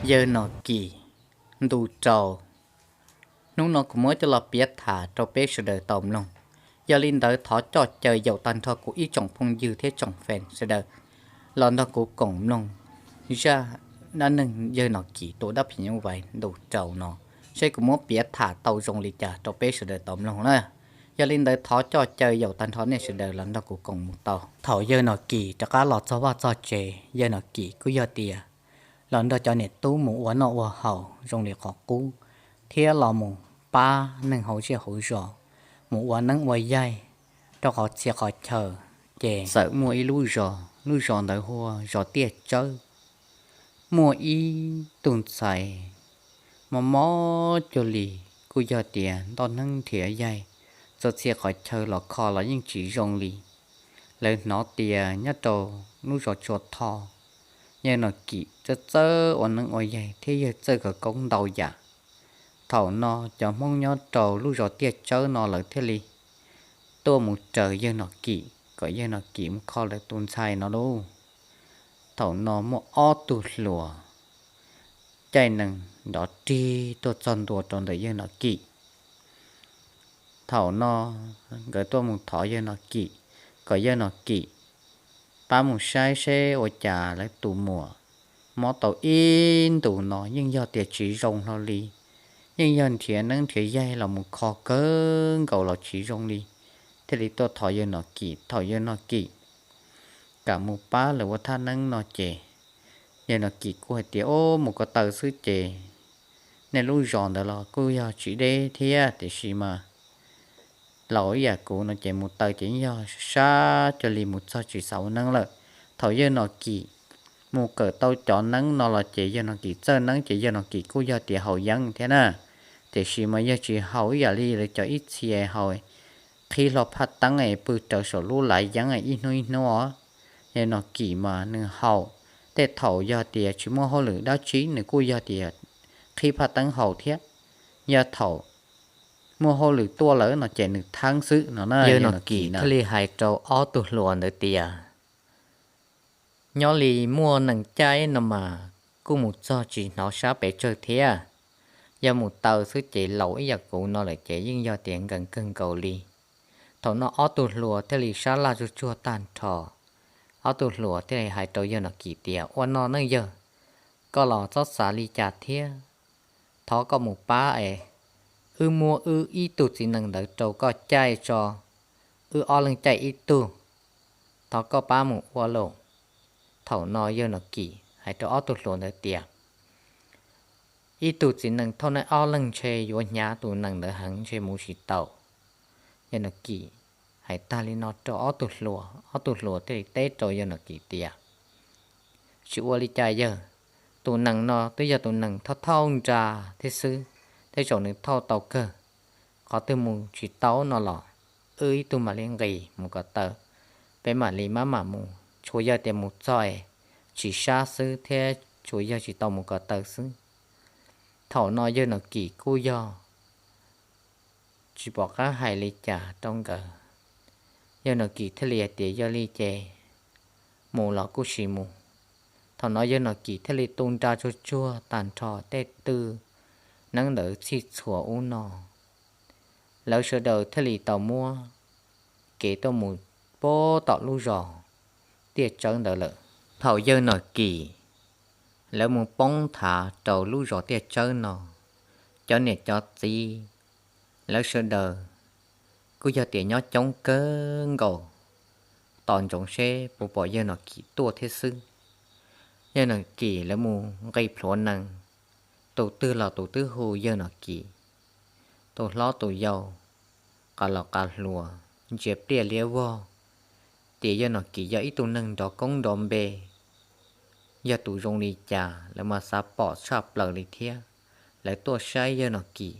Yawg Nom Kim, ntu rau. Hnub no kuv muab coj los piav tham rau peb sawv daws tau mloog. Yog li ntawd thov coj caw yaum tag nrho kuv ib tsoom phooj ywg thiab tsoom fan sawv daws los nrog kuv koom mloog zaj dab neeg Yawg Nom Kim tua dab phim nyuj vais ntu rau no, saib kuv muab piav tham tau zoo li cas rau peb sawv daws tau mloog na. Yog li ntawd thov coj caw yaum tag nrho nej sawv daws los nrog kuv koom mus tau. Thaum Yawg Nom Kim rov qab los txog vaj txog tsev, Yawg Nom Kim kuj yog tias los nrog cov niam tub mus ua noj ua haus zoo li qhov qub, thiab los mus pab neeg hauv zej hauv zos mus ua neeb ua yaig rau qhov txhia qhov chaw. Ces txawm muaj ib lub zos, lub zos ntawd hu ua zos Tiaj Tsawb. Muaj ib tug ntxhais mob mob cuag li, kuj yog tias ntoj neeb nrhiav yaig, txhua txhia qhov chaw los kho los yeej tsis zoo li. Lawv hnov tias nyob rau lub zos Tsua Tho, Yawg Nom Kim txawj txawj ua neeb ua yaig thiab yawg txawj khawv koob ntau yam. Thaum no cov Hmoob nyob rau lub zos Tiaj Tsawb no lawv thiaj li tuaj mus raws Yawg Nom Kim kom Yawg Nom Kim mus kho lawv tus ntxhais no lauj. Thaum no muaj ob tug hluas caij nees nrov rig tuaj txog ntua rau ntawm Yawg Nom Kim. Thaum no nkawd tuaj mus thov Yawg Nom Kim kom Yawg Nom Kim pab mus saib seb ua cas lawv tus muam mob tau ib ntus no yeej yog tias tsis zoo hlo li, yeej yog nrhiav neeb nrhiav yaig los mus kho kawg nkaus los tsis zoo li, thiaj li tuaj thov Yawg Nom Kim. Thaum Yawg Nom Kim kam mus pab lawv ua thaj neeb no ces Yawg Nom Kim kuj hais tias, Ub, mus ko taw xwb ces nej lub zos ntawd los kuj yog tsis deb thiab, tiam sis mas laus ib yam kuv no ces mus taw ces yeej yog sab cuag li mus txog tsis xav ua neeb lawm. Thaum Yawg Nom Kim mus kawm tau cov neeb no los ces Yawg Nom Kim txawj neeb ces Yawg Nom Kim kuj yog tias haus yeeb thiab na, tiam sis mas yawg tsis haus ib yam li lawv cov ib txhia haus qhib hlo phaj teeb es pw raws saum lub lav yeeb ib hnub ib hnub os. Yawg Nom Kim mas nws haus, tej thaum yog tias tsis muaj hauj lwm dab tsi nws kuj yog tias qhib phaj teeb haus thiab. Yog thaum muaj hauj lwm tuaj lawm no ces nws theeb xwb no na. Yawg Nom Kim thiaj li hais rau ob tug hluas ntawd tias, Nyob li muaj nees caij no mas kuj mus txog tsis hnov sab pes tsawg thiab. Yog mus taw xwb ces laus ib yam kuv no lawm ces yeej yog tias nkees kawg nkaus li. Thaum no ob tug hluas thiaj li sab laj tsuag tsuag tag nrho. Ob tug hluas thiaj li hais rau Yawg Nom Kim tias, Ua no nej yawg, koj los txhob xav li cas thiab. Thov koj mus pab es wb muab wb ib tug txiv nees ntawd rau koj caij tso, wb ob leeg caij ib tug. Thov koj pab mus ua lauj. Thaum no Yawg Nom Kim hais rau ob tug hluas ntawd tias, Ib tug txiv nees thauj nej ob leeg ntshe yuav hnyav tus nees ntawd heev ntshe mus tsis tau. Yawg Nom Kim hais tag li no rau ob tug hluas, ob tug hluas thiaj li teb rau Yawg Nom Kim tias, Tsis ua li cas yawg, tus nees no twb yog tus nees thauj thauj nra thiab xwb, tej zaum nws thauj tau kawg. Qhov twg mus tsis tau no los wb ib tug mam li nqis mus ko taw, peb mam li maj mam mus, tsuas yog tias mus txog es tsis sab xwb thiab tsuas yog tsis tau mus ko taw xwb. Thaum no Yawg Nom Kim kuj yog tsis pom qab hais li cas rau nkawd. Yawg Nom Kim thiaj li hais tias, Yog li ces mus los kuj sim mus. Thaum no Yawg Nom Kim thiaj li tu nra tsuag tsuag tag nrho tej tw neeb ntawd txhij txhua ub no. Lawv sawv daws thiaj li tau muab kev tuaj mus pab tom lub zos Tiaj Tsawb ntawd lawm. Thaum Yawg Nom Kim lawv mus poob nthav rau lub zos Tiaj Tsawb no, cov niam cov txiv lawv sawv daws kuj yog tias nyob coob kawg nkaus, tos ntsoov seb puas pom Yawg Nom Kim tuaj thiab xwb. Yawg Nom Kim lawv mus nqis plhuav nees, tus twg los tus twb hu Yawg Nom Kim, tus hlob tus yau, qas los qas hluas, ntsia pliaj liab vog, tias Yawg Nom Kim yog ib tug neeg nrov koob nrov npe, yog tus zoo li cas lawv mas xav pom tshaj plaws li thiab. Lawv tuaj saib Yawg Nom Kim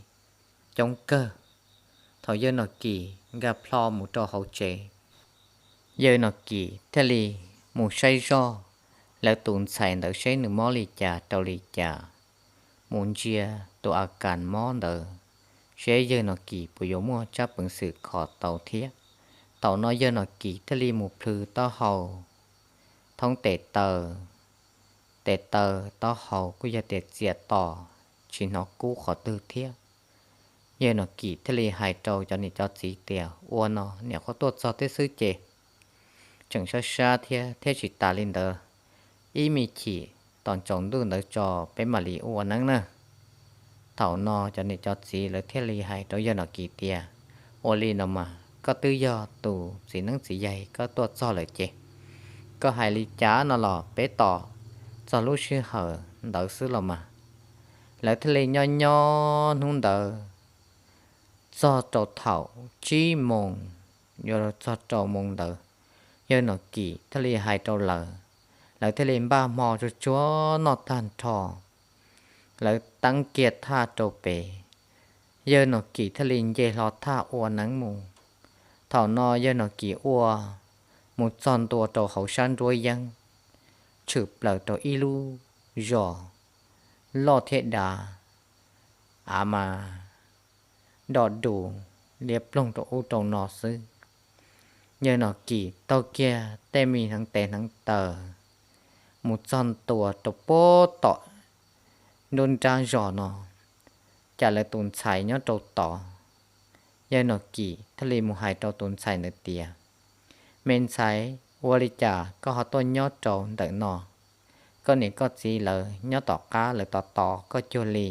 coob kawg. Thaum Yawg Nom Kim nkag plho mus rau hauv tsev, Yawg Nom Kim thiaj li mus saib zoj lawv tus ntxhais ntawd seb nws mob li cas rau li cas, mus ntsia tus a kas mob ntawd seb Yawg Nom Kim puas yuav muaj tsab peev xwm kho tau thiab. Thaum no Yawg Nom Kim thiaj li mus plhws taub hau thoob tes taw, tes taw taub hau kuj yog tias txias to, tsis hnov kub qhov twg thiab. Yawg Nom Kim thiaj li hais rau cov niam cov txiv tias, ua no niam qhuav tuaj txog teb xwb ces tseem sab sab thiab, thiab tsis tas li ntawd, ib me chim tos tsaus ntuj ntawd tso peb mam li ua neeb na. Thaum no cov niam cov txiv lawv thiaj li hais rau yawg Nom Kim tias, ua li no mas koj twb yog tus txiv neeb txiv yaig koj tuaj txog lawm ces koj hais li cas no los peb tos txog lub sij hawm ntawd xwb los mas. Lawv thiaj li nyob nyob hnub ntawd txog rau thaum tsib moos, yuav txog rau moos ntawd, yawg Nom Kim thiaj li hais rau lawv, lawv thiaj li npaj hmo tsuag tsuag noj tag nrho. Lawv teeb kiag thaj rau pem, yawg Nom Kim thiaj li nce hlo thaj ua neeb mus. Thaum no yawg Nom Kim ua mus txog ntua rau hauv sab nruab yeeb, tshwm plaws rau ib lub zos loj thiab dav, av mas doj dus liab ploog rau ub rau no xwb. Yawg Nom Kim taug kiag tej me hneev tes hneev taw mus txog ntua rau puag tom nruab nrab zos no, cas lawv tus ntxhais nyob rau tod. Yawg Nom Kim thiaj li mus hais rau tus ntxhais ntawd tias, me ntxhais, ua li cas koj ho tuaj nyob rau ntawm no? Koj niam koj txiv lawv nyob tom qab lawv tos tos koj cuag li,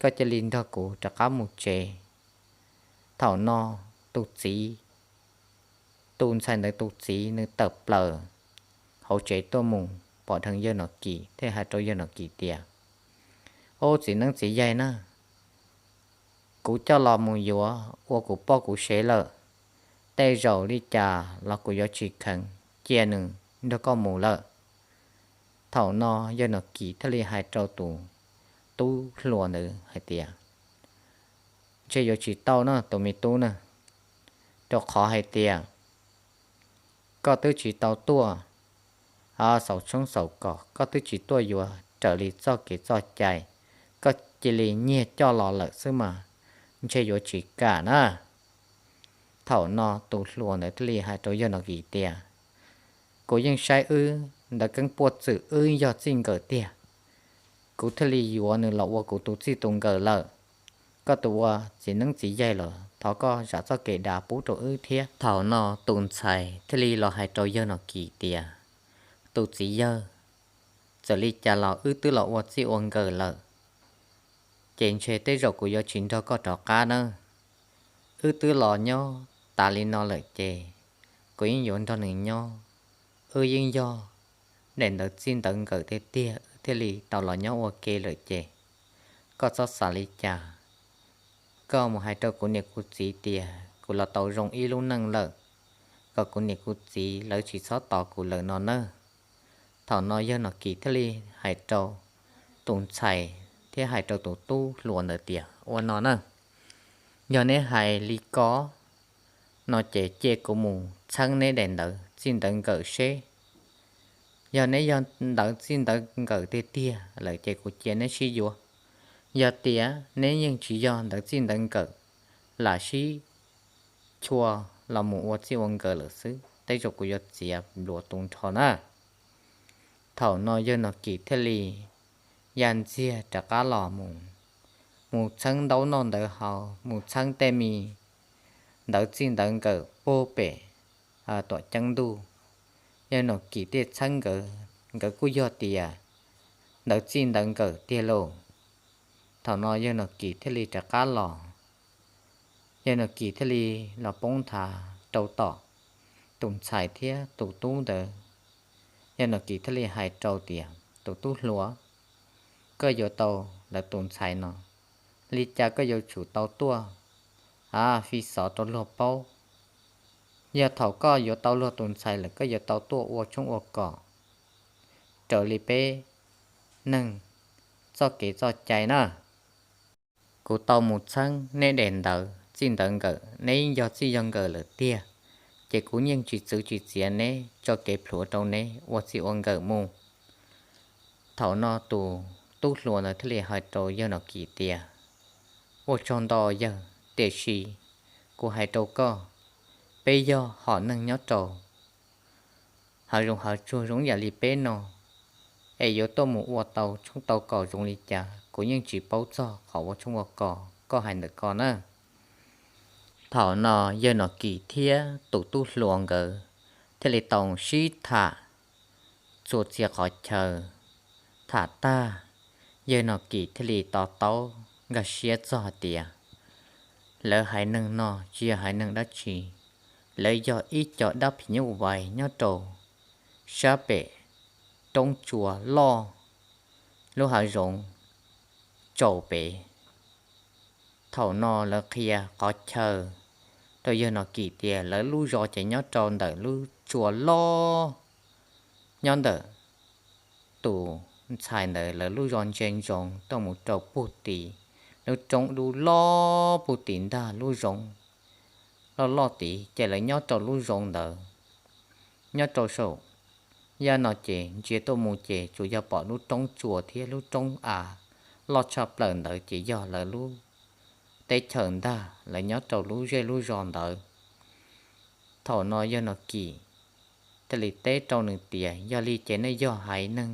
koj cia li nrog kuv rov qab mus tsev. Thaum no tus txiv, tus ntxhais ntawd tus txiv nws tawm plaws hauv tsev tuaj mus pom dheev yawg Nom Kim thiaj hais rau yawg Nom Kim tias, ub, txiv neeb txiv yaig na, kuv coj los mus yuav ua kuv poj kuv sev lawm, tej zaum li cas los kuv yuav tsis kheev cia nws nrog koj mus lawm. Thaum no yawg Nom Kim thiaj li hais rau tus tub hluas ntawd hais tias, ntshe yuav tsis tau na tus me tub na, rau qhov hais tias koj twb tsis tau tuaj xaus tshoob xaus kos, koj twb tsis tuaj yuav raws li txoj kev txoj cai, koj cia li nyiag coj los lawm xwb mas ntshe yuav tsis kam na. Thaum no tus hluas ntawd thiaj li hais rau yawg Nom Kim tias, kuv yeej saib wb ntawd keeb puaj txwm wb yog txij nkawm tiag, kuv thiaj li yuav nws los ua kuv tus txij tus nkawm lawm. Koj tus ua txiv neeb txiv yaig los thov koj zam txoj kev dav pub rau wb thiab. Thaum no tus ntxhais thiaj li los hais rau yawg Nom Kim tias, tus txiv yawg, txawm li cas los wb twb los ua txij ua nkawm lawm, ces ntshe tej zaum kuv yuav tsis nrog koj rov qab nawb. Wb twb los nyob tas li no lawm ces kuv yeej yuav nrog nws nyob. Wb yeej yog daim ntawv txij ntawv nkawm tiag tiag wb thiaj li tau los nyob ua ke lawm ces koj txhob xav li cas. Koj mus hais rau kuv niam kuv txiv tias kuv los tau zoo ib lub neej lawm, kom kuv niam kuv txiv lawv tsis txhob tos kuv lawm no nawb. Thaum no yawg Nom Kim thiaj li hais rau tus ntxhais thiab hais rau tus tub hluas ntawd tias, ua no na, yog neb hais li ko no ces cia kuv mus txheeb neb daim ntawv txij ntawv nkawm seb. Yog neb yog ntawv txij ntawv nkawm tiag tiag lawm ces kuv cia neb sib yuav. Yog tias neb yeej tsis yog ntawv txij ntawv nkawm, lam sib chua los mus ua txij ua nkawm lawm xwb, tej zaum kuv yuav txiav npluav tu nrho na. Thaum no yawg Nom Kim thiaj li ya ntxiag rov qab los mus, mus txheeb ntaub noj ntawv haus, mus txheeb tej me ntawv txij ntawv nkawm puag pem tuam ceeb ntuj. Yawg Nom Kim thiaj txheeb nkawd, nkawd kuj yog tias ntawv txij ntawv nkawm tiag lauj. Thaum no yawg Nom Kim thiaj li rov qab los, yawg Nom Kim thiaj li los poob nthav rau tom tus ntxhais thiab tus tub ntawd. Yawg Nom Kim thiaj li hais rau tias, tus tub hluas, koj yuav tau lawv tus ntxhais no, li cas koj yuav tsum tau tuaj, a, fi xov rau luag paub. Yog thaum koj yuav tau luag tus ntxhais lawm koj yuav tau tuaj ua tshoob ua kos raws li peb neeg txoj kev txoj cai na. Kuv tau mus txheeb neb daim ntawv txij ntawv nkawm, neb yog txij yog nkawm lawm tiag, ces kuv yeej tsis txwv tsis txiav neb, tso kev plhuav rau neb ua txij ua nkawm mus. Thaum no tus tub hluas ntawd thiaj li hais rau yawg Nom Kim tias, ua tsaug ntau yawg, tiam sis kuv hais rau koj, peb yog hom neeg nyob rau hav zoov hav tsuag zoo yam li peb no, es yuav tuaj mus ua tau tshoob tau kos zoo li cas kuv yeej tsis paub txog qhov ua tshoob ua kos koj hais ntawm ko na. Thaum no yawg Nom Kim thiab tus tub hluas nkawd thiaj li tau sib tham txhua txhia qhov chaw. Tham tag, yawg Nom Kim thiaj li to taub nkag siab txog hais tias lawv haiv neeg no tsis yog haiv neeg dab tsi, lawv yog ib co dab phim nyuj vais nyob rau sab pem roob tsua loj lub hav zoov tsaus pem. Thaum no lawv qhia qhov chaw rau yawg Nom Kim tias lawv lub zos ces nyob rau ntawm lub tsua loj, nyob ntawm tus ntxhais ntawd lawv lub zos ntsia ntsoov tuaj mus rau puag tim lub roob dub loj puag tim ntag lub zoov loj loj tid ces lawv nyob rau lub zoov ntawd. Nyob rau saum yaj no ces ntsia tuaj mus ces tsuas yog pom lub roob tsua thiab lub roob av loj tshaj plaws ntawd ces yog lawv lub teb chaws ntag, lawv nyob rau lub zej lub zos ntawd. Thaum no yawg Nom Kim thiaj li teb rau nws tias yog li ces nej yog haiv neeg,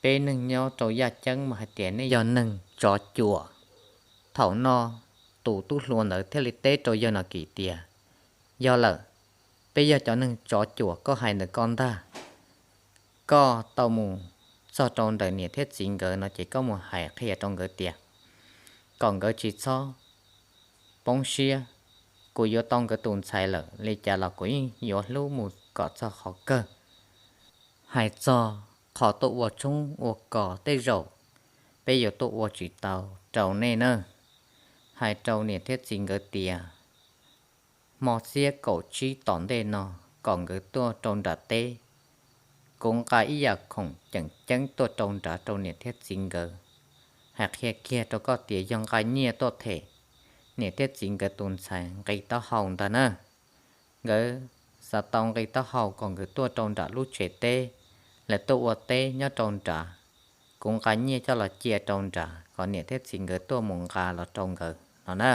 peb neeg nyob rau yaj ceeb mas hais tias nej yog neeg tsov cuam. Thaum no tus tub hluas ntawd thiaj li teb rau yawg Nom Kim tias yog lawm, peb yog cov neeg tsov cuam koj hais ntawm ko ntag. Koj tau mus txog rau ntawm niam thiab txiv nkawd no ces koj mus hais qhia rau nkawd tias kom nkawd tsis txhob poob siab, kuv yuav tau nkawd tus ntxhais lawm, li cas los kuv yeej yuav hlub mus kom txog qhov kawg. Hais txog qhov tuaj ua tshoob ua kos tej zaum peb yuav tuaj ua tsis tau rau nej na. Hais rau niam thiab txiv nkawd tias hmo xiab kaum tsib tom ntej no kom nkawd tuaj rau nram teb, kuv nqa ib yam khoom ceem ceeb tuaj rau nrad rau niam thiab txiv nkawd. Hais qhia kiag rau koj tias yog nqa nyiaj tuaj them niam thiab txiv nkawd tus ntxhais nqi taub hau ntag na. Nkawd xav tau nqi taub hau kom nkawd tuaj rau nram lub tsev teb, lawv tuaj ua teb nyob rau nrad. Kuv nqa nyiaj coj los cia rau nrad kom niam thiab txiv nkawd tuaj mus nqa los rau nkawd no na.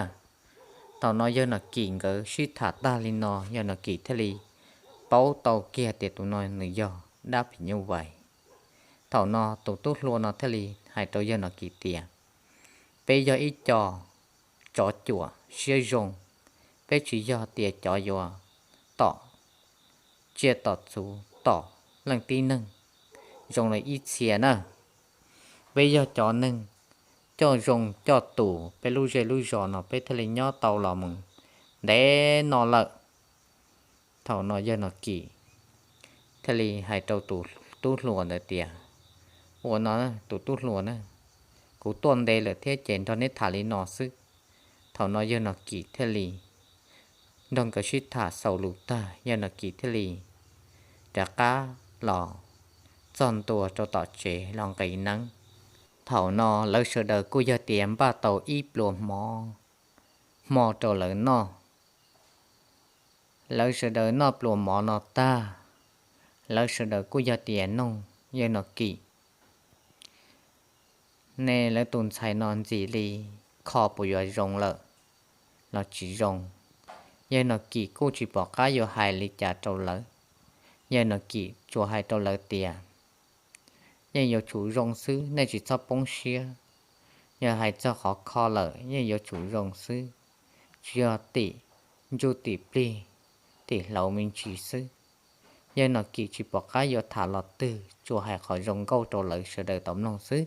Thaum no yawg Nom Kim nkawd sib tham tag li no, yawg Nom Kim thiaj li paub tau kiag tias tus no nws yog dab phim nyuj vais. Thaum no tus tub hluas no thiaj li hais rau yawg Nom Kim tias peb yog ib co tsov cuam siab zoo, peb tsis yog tias cov yuav tom tsiaj tom txhu tom leej tib neeg zoo li ib txhia na. Peb yog cov neeg coj zoo coj tus, peb lub zej lub zos no peb thiaj li nyob tau los mus ntev no lawm. Thaum no yawg Nom Kim thiaj li hais rau tus tub hluas ntawd tias ua no, tus tub hluas na, kuv tuaj ntev lawm thiab ces nrog neb tham li no xwb. Thaum no yawg Nom Kim thiaj li nrog nkawd sib tham xaus lus tag, yawg Nom Kim thiaj li rov qab los txog ntua rau tom tsev los nqis neeb. Thaum no lawv sawv daws kuj yog tias npaj tau ib pluas mov hmo rau lawv noj. Lawv sawv daws noj pluas mov no tag, lawv sawv daws kuj yog tias nug yawg Nom Kim ne, lawv tus ntxhais no ntxim li kho puas yuav zoo lawm los tsis zoo. Yawg Nom Kim kuj tsis pom qab yuav hais li cas rau lawv. Yawg Nom Kim tsuas hais rau lawv tias yeej yuav tsum zoo xwb, nej tsis txhob poob siab. Yog hais txog qhov kho lawm yeej yuav tsum zoo xwb, tsis yog tim ntsuj tim plig, tim hlauv me ntsis xwb. Yawg Nom Kim tsis pom qab yuav tham los twg, tsuas hais qhov zoo nkauj rau lawv sawv daws tau mloog xwb.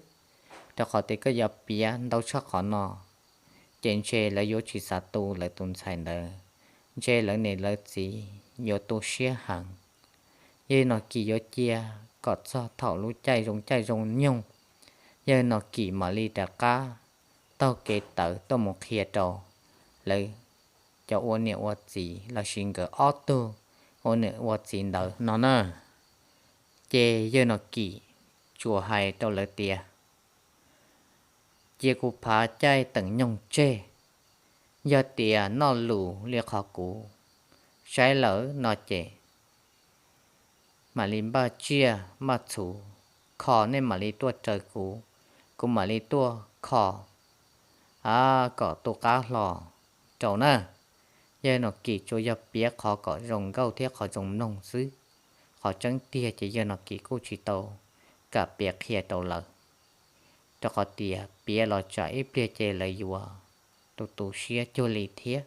Rau qhov tias koj yuav piav ntau tshaj qhov no ces ntshe lawv yuav tsis xav tu lawv tus ntxhais ntawd, ntshe lawv niam lawv txiv yuav tu siab heev. Yawg Nom Kim yuav cia kom txog thaum lub caij zoo caij zoo nyoog, yawg Nom Kim mam li rov qab taug kev tawv tuaj mus qhia rau lawv cov ua niam ua txiv lossis nkawd ob tug ua niam ua txiv ntawd no na. Ces yawg Nom Kim tsuas hais rau lawv tias cia kuv phav caij teem nyoog tseg, yog tias noj lus li qhov kuv saib lawm no ces mam li npaj tsiaj npaj txhu kho, nej mam li tuaj raws kuv, kuv mam li tuaj kho kom tu qab hlo rau na. Yawg Nom Kim tsuas yog piav qhov kom zoo nkauj thiab qhov zoo mloog xwb, qhov tseeb tiag ces yawg Nom Kim kuj tsis tau kam piav qhia rau lawv, rau qhov tias piav los tsam ib pliag ces lawv yuav tu tu siab cuag li thiab.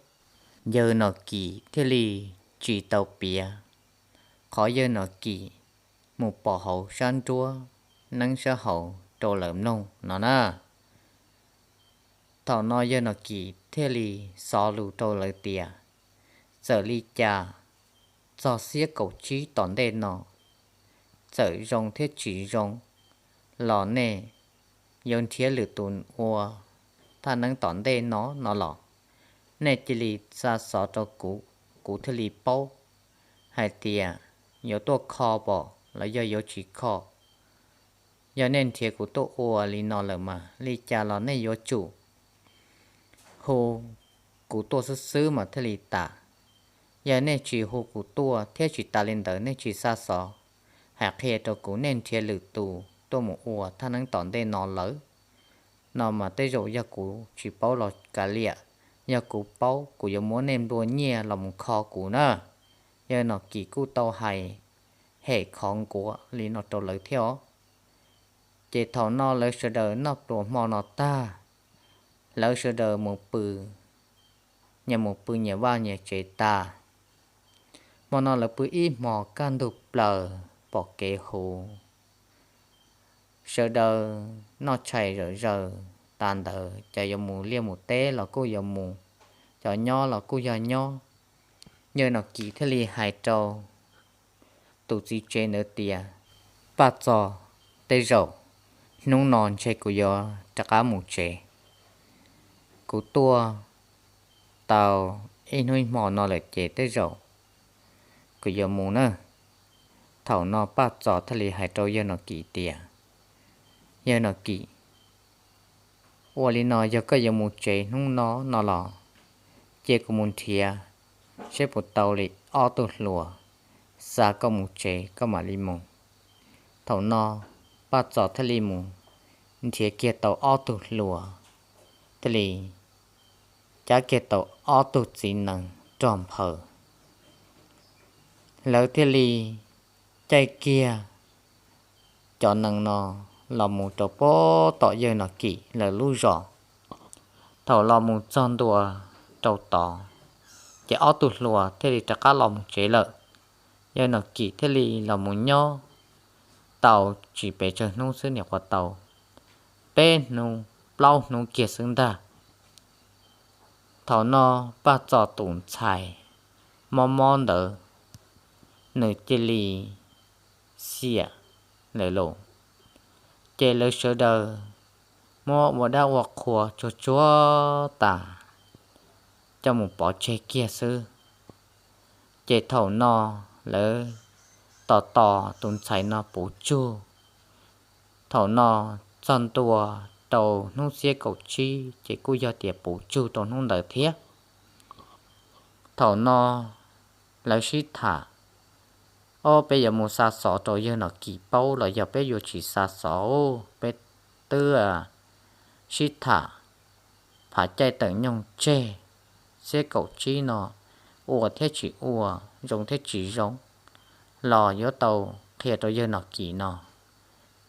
Yawg Nom Kim thiaj li tsis tau piav qhov yawg Nom Kim mus pom hauv sab nruab neeb sab hauv rau lawv mloog no na. Thaum no yawg Nom Kim thiaj li xov lus rau lawv tias, txawm li cas txog xiab kaum tsib tom ntej no, txawm zoo thiab tsis zoo los nej yuav nrhiav lwm tus ua thaj neeb tom ntej no no los, nej cia li xa xov rau kuv, kuv thiaj li paub hais tias yuav tuaj kho pom los yog yuav tsis kho. Yog nej nrhiav kuv tuaj ua li no lawm mas li cas los nej yuav tsum hu kuv tuaj xwb xwb mas thiaj li tas. Yog nej tsis hu kuv tuaj thiab tsis tas li ntawd nej tsis xa xov hais qhia rau kuv, nej nrhiav lwm tus tuaj mus ua thaj neeb tom ntej no lawm no mas tej zaum yog kuv tsis paub los kav liam, yog kuv paub kuv yuav muab nej nplua nyiaj los mus kho kuv na. Yawg Nom Kim kuj tau hais hem khov nkuav li no rau lawv thiab os. Ces thaum no lawv sawv daws noj pluas hmo no tag, lawv sawv daws mus pw, nyias mus pw nyias vaj nyias tsev tas. Hmo no lawv pw ib hmos kaj ntug plaws pom kev huv, sawv daws noj tshais zawm zaws tas ntawd, cov yuav mus liaj mus teb los kuj yuav mus, cov nyob los kuj yog nyob. Yawg Nom Kim thiaj li hais rau tus txiv tsev ntawd tias, Paj Txos, tej zaum hnub no ntshe kuv yuav rov qab mus tsev. Kuv tuaj tau ib hnub ib hmo no lawm ces tej zaum kuv yuav mus na. Thaum no Paj Txos thiaj li hais rau yawg Nom Kim tias, Yawg Nom Kim, ua li no yog koj yuav mus tsev hnub no no los, cia kuv mus nrhiav seb puas tau li ob tug hluas xa koj mus tsev koj mam li mus. Thaum no Paj Txos thiaj li mus nrhiav kiag tau ob tug hluas, thiaj li cab kiag tau ob tug txiv nees rog nphaws. Lawv thiaj li caij kiag cov nees no los mus rau pem tom yawg Nom Kim lawv lub zos. Thaum los mus txog ntua rau tod, ces ob tug hluas thiaj li rov qab los mus tsev lawm. Yawg Nom Kim thiaj li los mus nyob tau tsis pes tsawg hnub xwb, nyuam qhuav tau peb hnub plaub hnub kiag xwb ntag. Thaum no Paj Txos tus ntxhais mob mob ntawd, nws cia li xiam lawm lauj. Ces lawv sawv daws muab ua dab ua qhua tsuag tsuag tas, coj mus pov tseg kiag xwb. Ces thaum no lawv tos tos tus ntxhais no puv tsug. Thaum no txog ntua rau hnub xiab kaum tsib ces kuj yog tias puv tsug rau hnub ntawd thiab. Thaum no lawv sib tham, Ob, peb yuav mus xa xov rau yawg Nom Kim paub los yog peb yuav tsis xa xov? Peb twb sib tham phav caij tawm nyoog tseg, xiab kaum tsib no ua thiab tsis ua, zoo thiab tsis zoo los yuav tau qhia rau yawg Nom Kim no.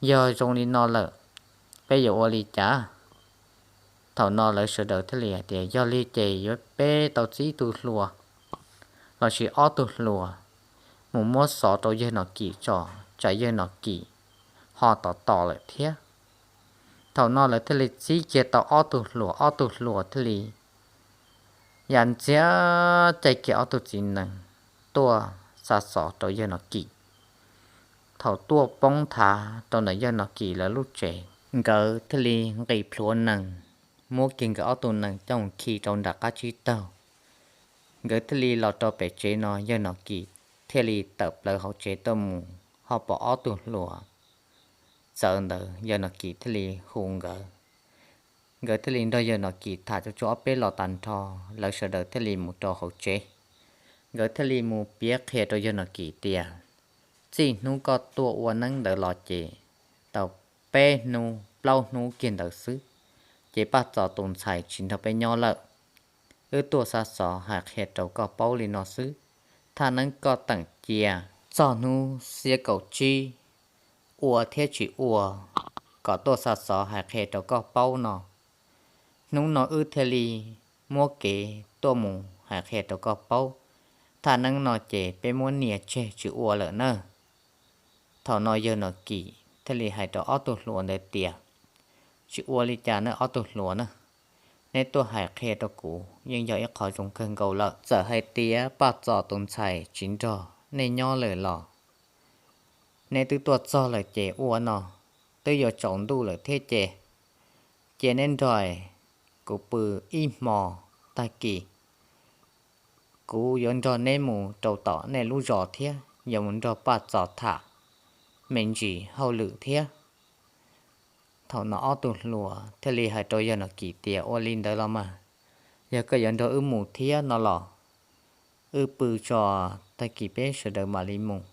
Yog zoo li no lawm, peb yuav ua li cas? Thaum no lawv sawv daws thiaj li hais tias, Yog li ces yuav peb tau txib ib tug hluas lossis ob tug hluas mus muab xov rau yawg Nom Kim tso, tsam yawg Nom Kim ho tos tos lawm thiab. Thaum no lawv thiaj li txib kiag tau ob tug hluas, ob tug hluas thiaj li ya ntxiag caij kiag ob tug txiv nees tuaj xa xov rau yawg Nom Kim. Thaum tuaj poob nthav rau ntawm yawg Nom Kim lawv lub tsev, nkawd thiaj li nqis plhuav nees, muab kiag nkawd ob tug nees coj mus khi rau nram qab tsib taug. Nkawd thiaj li los rau pem tsev no, yawg Nom Kim thiaj li tawm plaws hauv tsev tuaj mus, ho pom ob tug hluas txawv ntawd, yawg Nom Kim thiaj li hu nkawd. Nkawd thiaj li nrog yawg Nom Kim tham tsuj tsuj ob peb los tas nrho, lawv sawv daws thiaj li mus rau hauv tsev. Nkawd thiaj li mus piav qhia rau yawg Nom Kim tias, Txij hnub koj tuaj ua neeb ntawd los ces tau peb hnub plaub hnub kiag ntawd xwb, ces Paj Txos tus ntxhais tsis nrog peb nyob lawm. Wb tuaj xa xov hais qhia rau koj paub li no xwb. Thaj neeb koj teem cia txog hnub xiab kaum tsib ua thiab tsis ua kom tuaj xa xov hais qhia rau koj paub no. Hnub no wb thiaj li muab kev tuaj mus hais qhia rau koj paub, thaj neeb no ces peb muab nias tseg tsis ua lawm na. Thaum no yawg Nom Kim thiaj li hais rau ob tug hluas ntawd tias, tsis ua li cas na ob tug hluas na, neb tuaj hais qhia rau kuv yeej yog ib qho zoo kawg nkaus lawm. Txawm hais tias Paj Txos tus ntxhais tsis nrog nej nyob lawm los neb twb tuaj txog lawm ces ua no, twb yuav tsaus ntuj lawm thiab ces cia neb nrog kuv pw ib hmo, tag kis kuv yuav nrog neb mus rau tom nej lub zos thiab yuav mus nrog Paj Txos tham me ntsis hauj lwm thiab. Thaum no ob tug hluas thiaj li hais rau yawg Nom Kim tias, ua li ntawd los mas, yog koj yuav nrog wb mus thiab no los wb pw tso, tag kis peb sawv daws mam li mus.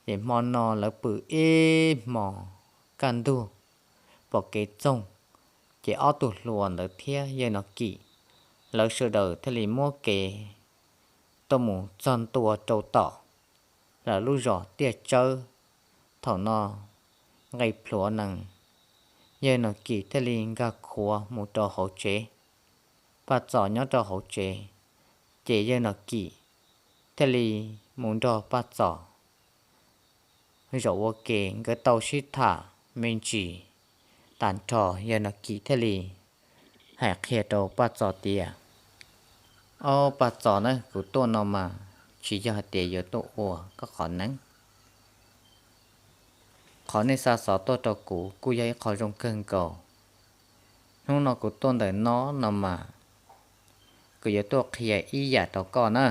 Ces hmo no lawv pw ib hmo kaj ntug, pom kev txoog, ces ob tug hluas ntawd thiab yawg Nom Kim lawv sawv daws thiaj li muab kev tuaj mus txog ntua rau tom lawv lub zos Tiaj Tsawb. Thaum no nqe plhuav nees, yawg Nom Kim thiaj li nkag khuav mus rau hauv tsev. Paj Txos nyob rau hauv tsev, ces yawg Nom Kim thiaj li mus nrog Paj Txos zaum ua ke, nkawd tau sib tham me ntsis tag nrho, yawg Nom Kim thiaj li hais qhia rau Paj Txos tias, ob Paj Txos na, kuv tuaj no mas tsis yog hais tias yuav tuaj ua koj qhov neeb. Qhov nej xa xov tuaj rau kuv kuj yog ib qho zoo kawg nkaus. Hnub no kuv tuaj ntawm no no mas kuv yuav tuaj qhia ib yam rau koj na.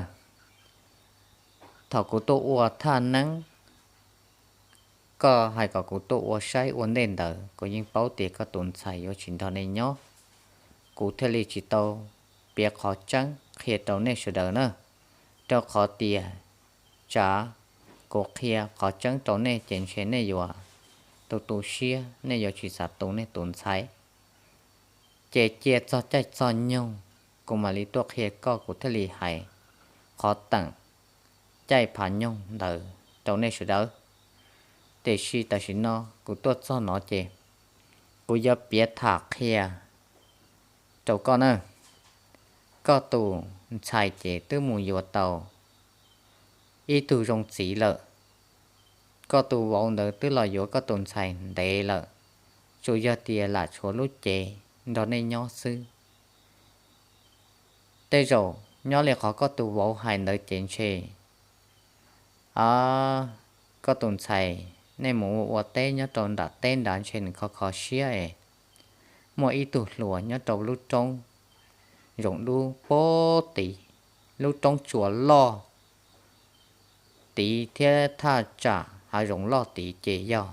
Thaum kuv tuaj ua thaj neeb, koj hais kom kuv tuaj ua saib ua ntej ntawd, kuv yeej paub tias koj tus ntxhais yuav tsis nrog nej nyob. Kuv thiaj li tsis tau piav qhov tseeb qhia rau nej sawv daws na, rau qhov tias tsam kuv qhia qhov tseeb rau nej ces ntshe nej yuav tu tu siab, nej yuav tsis xav tu nej tus ntxhais. Ces cia txog caij txog nyoog kuv mam li tuaj qhia koj, kuv thiaj li hais qhov teem caij phav nyoog ntawd rau nej sawv daws. Tiam sis tam sim no kuv tuaj txog no ces kuv yuav piav tham qhia rau koj na. Koj tus ntxhais ces twb mus yuav tau ib tug zoo txiv lawm. Koj tus vauv ntawd twb los yuav koj tus ntxhais ntev lawm, tsuas yog tias lam tshuav lub cev nrog nej nyob xwb. Tej zaum nyob li qhov koj tus vauv hais ntawd ces ntshe, a, koj tus ntxhais, nej mus ua ua teb nyob rau nram teb nrad ntshe nws kho kho siab es muaj ib tug hluas nyob rau lub roob zoov dub pem tid, lub roob tsuas loj tid thiab thaj tsam hav zoov loj tid ces yog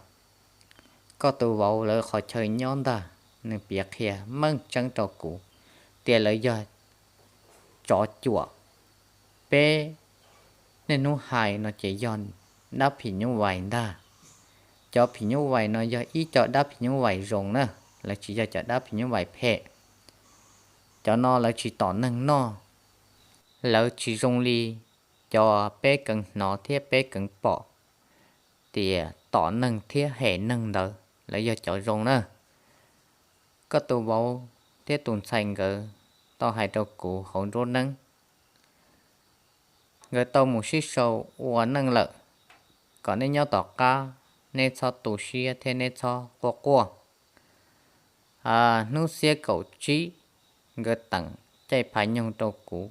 koj tus vauv lawv qhov chaw nyob ntag. Nws piav qhia meej tseeb rau kuv tias lawv yog tsov cuam. Peb niaj hnub hais no ces yog dab phim nyuj vais ntag. Cov phim nyuj vais no yog ib co dab phim nyuj vais zoo na, lawv tsis yog cov dab phim nyuj vais phem. Cov no lawv tsis tom neeg noj, lawv tsis zoo li cov peb keev hnov thiab peb keev pom tias tom neeg thiab hem neeg ntawd, lawv yog cov zoo na. Koj tus vauv thiab tus ntxhais nkawd tau hais rau kuv hauv nruab neeb, nkawd tau mus sib sau ua neej lawm, kom nej nyob tom qab, neb txhob tu siab thiab neb txhob quaj quaj. Hnub xiab kaum tsib, nkawd teem caij phav nyoog rau kuv,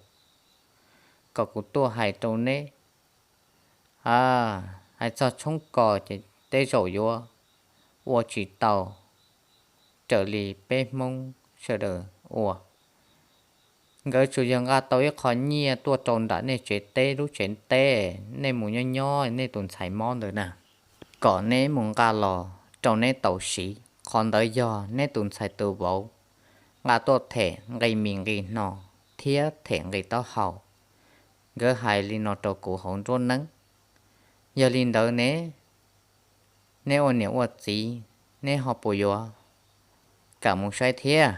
kom kuv tuaj hais rau neb. A, hais txog tshoob kos ces tej zaum yuav ua tsis tau raws li peb Hmoob sawv daws ua. Nkawd tsuas yog nqa tau ib qho nyiaj tuaj rau nram nej tsev teb lub tsev teb, nej mus nyob nyob nej tus ntxhais mob ntawd na, kom neb mus nqa los rau neb tau siv. Qhov ntawd yog neb tus ntxhais tus vauv nqa tuaj them nqi mis nqi hno thiab them nqi taub hau. Nkawd hais li no rau kuv hauv nruab neeb. Yog li ntawd ne, neb ua niam ua txiv, neb ho puas yuav kam mus saib thiab?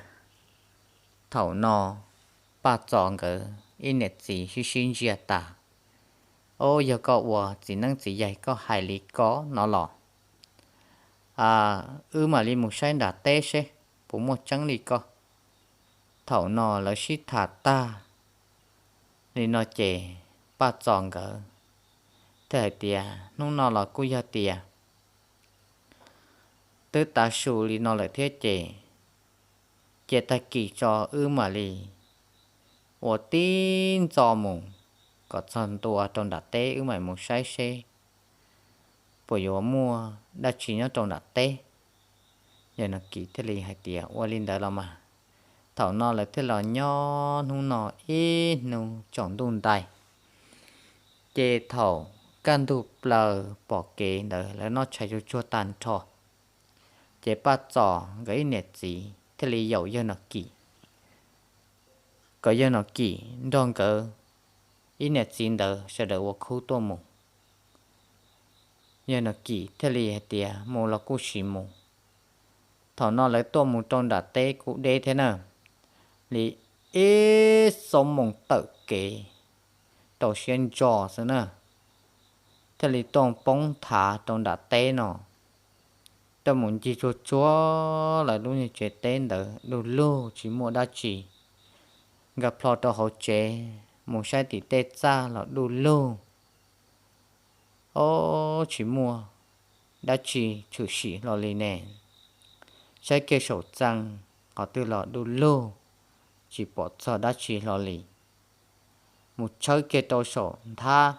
Thaum no Paj Txos nkawd ib niam txiv sib sib ntsiag tas. Au, yog koj ua txiv neeb txiv yaig koj hais li ko no los? wb mam li mus saib nram teb seb puas muaj tseeb li ko. Thaum no lawv sib tham tag li no ces Paj Txos nkawd thiaj hais tias, hnub no los kuj yog tias twb tav su li no lawm thiab ces cia tag kis tso wb mam li ua tib ntxo mus kom txog ntua rau nram teb, wb mam mus saib seb puas yuav muaj dab tsi nyob rau nram teb. Yawg Nom Kim thiaj li hais tias, ua li ntawd los mas. Thaum no lawv thiaj los nyob hnub no ib hnub tsaus ntuj ntais, ces thaum kaj ntug plaws pom kev ntawd lawv noj tshais tsuag tsuag tag nrho, ces Paj Txos nkawd ib niam txiv thiaj li yaum yawg Nom Kim, kom yawg Nom Kim nrog nkawd ib niam txiv ntawd sawv daws ua khub tuaj mus. Yawg Nom Kim thiaj li hais tias, mus los kuj sim mus. Thaum no lawv tuaj mus rau nram teb kuj deb thiab na, li ib xuab moos tawm kev rau siab ntso xwb na, thiaj li tuaj poob thav rau nram teb no. Tuaj mus ncig tsuag tsuag lawv lub niag tsev teb ntawd du lug tsis muaj dab tsi. Nkag plho rau hauv tsev mus saib tim tej txaj los du lug, ob tsis muaj dab tsi tshwm sim hlo li ne. Saib kiag saum txee qhov twg los du lug, tsis pom txog dab tsi hlo li. Mus tshawb kiag rau saum nthab,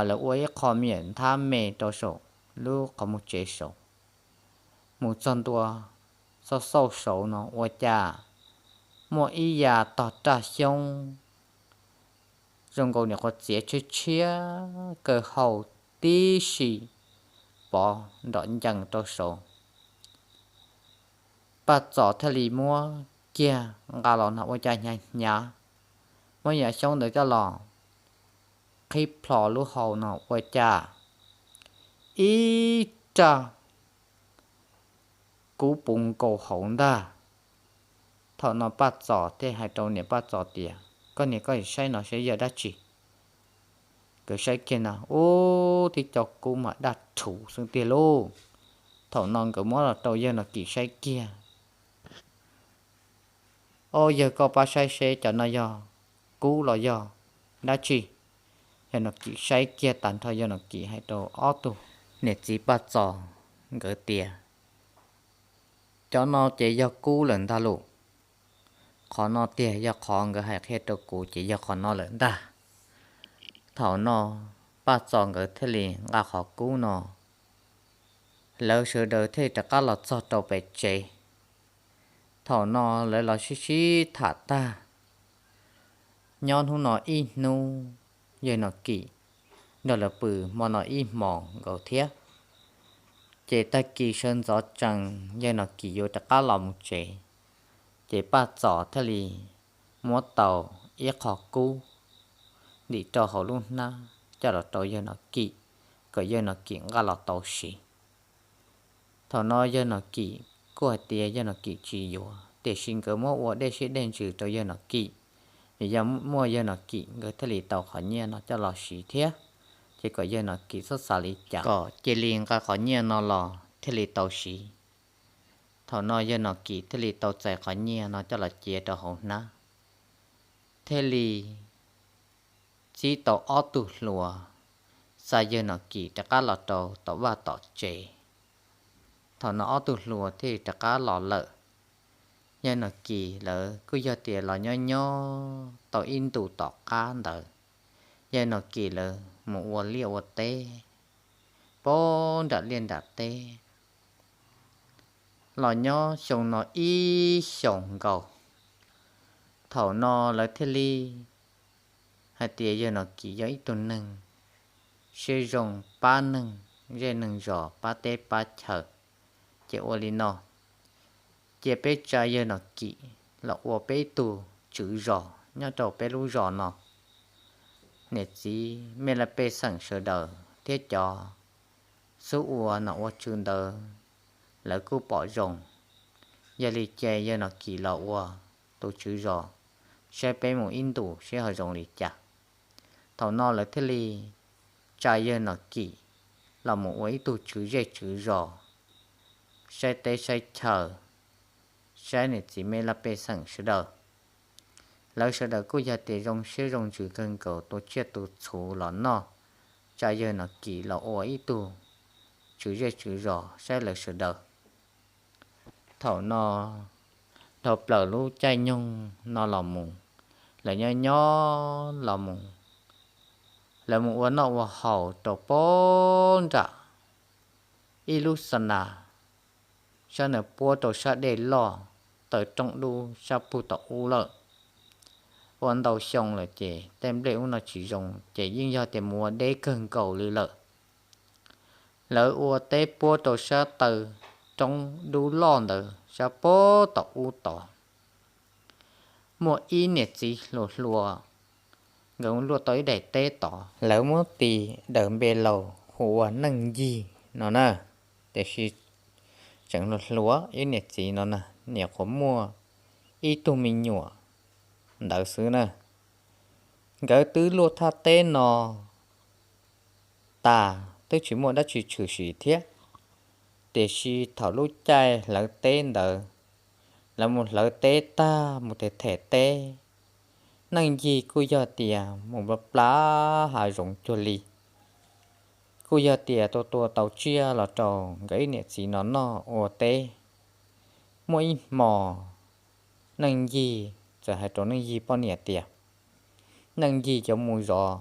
lawv ua ib qho me nyuam nthab me rau saum lub qhov muag tsev saud. Mus txog ntua xauj xauj saud no ua cas muaj ib yam tog raj xyoob zoo nkaus niam qhuav txiav tshiab tshiab kaw hau tib si pov nrom ncees rau saud. Paj Txos thiaj li muab kiag nqa los no ua cas hnyav hnyav, muab yam xyoob ntawd coj los qhib plho lub hau no ua cas ib raj kub puv nkaus hauv ntag. Thaum no Paj Txos thiaj hais rau niam Paj Txos tias, koj niam, koj saib no saib yog dab tsi. Nkawd saib kiag no, ub, tib co kub mas daj rhuv xwb tiag lauj. Thaum no nkawd muab los rau yawg Nom Kim saib kiag. Ob, yawg, koj pab saib seb cov no yog kub los yog dab tsi. Yawg Nom Kim saib kiag tag nrho, yawg Nom Kim hais rau ob tug niam txiv Paj Txos nkawd tias, cov no ces yog kub lawm ntag lauj. Qhov no tiag yog qhov nkawd hais qhia rau kuv ces yog qhov no lawm ntag. Thaum no Paj Txos nkawd thiaj li nqa qhov kub no, lawv sawv daws thiaj li rov qab los txog rau pem tsev. Thaum no lawv los sib sib tham tag, nyob hnub no ib hnub, yawg Nom Kim nrog lawv pw hmo no ib hmos nkaus thiab. Ces tag kis sawv ntxov tsees yawg Nom Kim yuav rov qab los mus tsev, ces Paj Txos thiaj li muab tau ib qho kub ntim rau hauv lub hnab coj los rau yawg Nom Kim, kom yawg Nom Kim nqa los tau siv. Thaum no yawg Nom Kim kuj hais tias yawg Nom Kim tsis yuav, tiam sis nkawd muab ua dej siab dej ntsws rau yawg Nom Kim, vim yog muaj yawg Nom Kim nkawd thiaj li tau qhov nyiaj no coj los siv thiab. Ces kom yawg Nom Kim txhob xav li cas, kom cia li nqa qhov nyiaj no los thiaj li tau siv. Thaum no yawg Nom Kim thiaj li tau txais qhov nyiaj no coj los cia rau hauv hnab, thiaj li txib tau ob tug hluas xa yawg Nom Kim rov qab los rau tom vaj tom tsev. Thaum no ob tug hluas thiaj li rov qab los lawm. Yawg Nom Kim lawv kuj yog tias los nyob nyob tau ib ntus tom qab ntawd, yawg Nom Kim lawv mus ua liaj ua teb puag nram liaj nram teb, los nyob xyoo no ib xyoos nkaus. Thaum no lawv thiaj li hais tias yawg Nom Kim yog ib tug neeg siab zoo pab neeg zej neeg zos, pab teb pab chaw. Ces ua li no, cia peb tsa yawg Nom Kim los ua peb ib tug tswv zos nyob rau peb lub zos no. Niam txiv mej laj pej xeem sawv daws thiab cov xub ua nom ua tswv ntawd lawv kuj pom zoo. Yog li ces yawg Nom Kim los ua tus tswv zos, saib peb mus ib ntus seb ho zoo li cas. Thaum no lawv thiaj li tsa yawg Nom Kim los mus ua ib tug tswv zej tswv zos saib teb saib chaw, saib niam txiv me laj pej xeem sawv daws. Lawv sawv daws kuj yog tias zoo siab zoo ntsws kawg nkaus, tua tsiaj tua txhu los noj, tsa yawg no kis los ua ib tug tswv zej tswv zos saib lawv sawv daws. Thaum no dhau plaws lub caij nyoog no los mus, lawv nyob nyob los mus, lawv mus ua noj ua haus rau pem nram ib lub xa nas, sab ntawd puab rau sab dej loj, taws roob dub sab pug tom ub lawm. Ua ntau xyoo lawm ces tej nplej ub no tsis zoo ces yeej yog tias mus ua deb kawg nkaus li lawm. Lawv ua teb puab rau sab taw roob dub loj ntawd sab puag tom ub tod. Muaj ib niam txiv hluas hluas, nkawd luaj tau ib daim teb tod, lawv muab tis daws npe laus hu ua Neej Yig no na. Tiam sis tseem hluas hluas ib niam txiv no na, nyuam qhuav muaj ib tug me nyuam ntawd xwb na. Nkawd twb luaj thaj teb no tas, twb tsis muaj dab tsi tshwm sim thiab. Tiam sis thaum lub caij hlawv teb ntawd, lawv mus hlawv teb tag mus them them teb, Neej Yig kuj yog tias mus plab plab hav zoov cuag li, kuj yog tias tua tua tau tsiaj los rau nkawd ib niam txiv no noj ua teb. Muaj ib hmo Neej Yig txawm hais rau Neej Yig poj niam tias Neej Yig yuav mus zov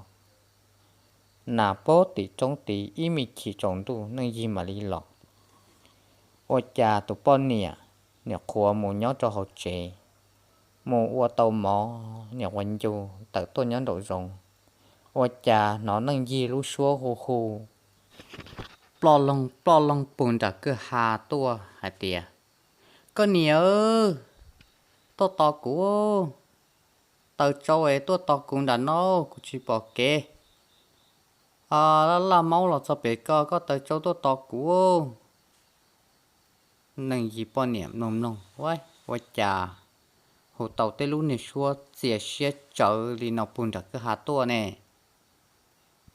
nas puag tim roob tid, ib me chim tsaus ntuj Neej Yig mam li los. Ua cas tus poj niam nyuam qhuav mus nyob rau hauv tsev, mus ua tau mov nyuam qhuav ncu tawm tuaj nyob nraum zoov, ua cas hnov Neej Yig lub suab hu hu ploj loog ploj loog puag nram kwj ha tuaj hais tias, Koj niam, tuaj tos kuv, taws tsau es tuaj tos kuv nram no, kuv tsis pom kev. Laj laj maub los txog pem ko, koj taws tsau tuaj tos kuv. Neej Yig poj niam mloog mloog, ua cas hu tau tej lub niag suab txias siab tsawv li no puag nram kwj ha tuaj ne.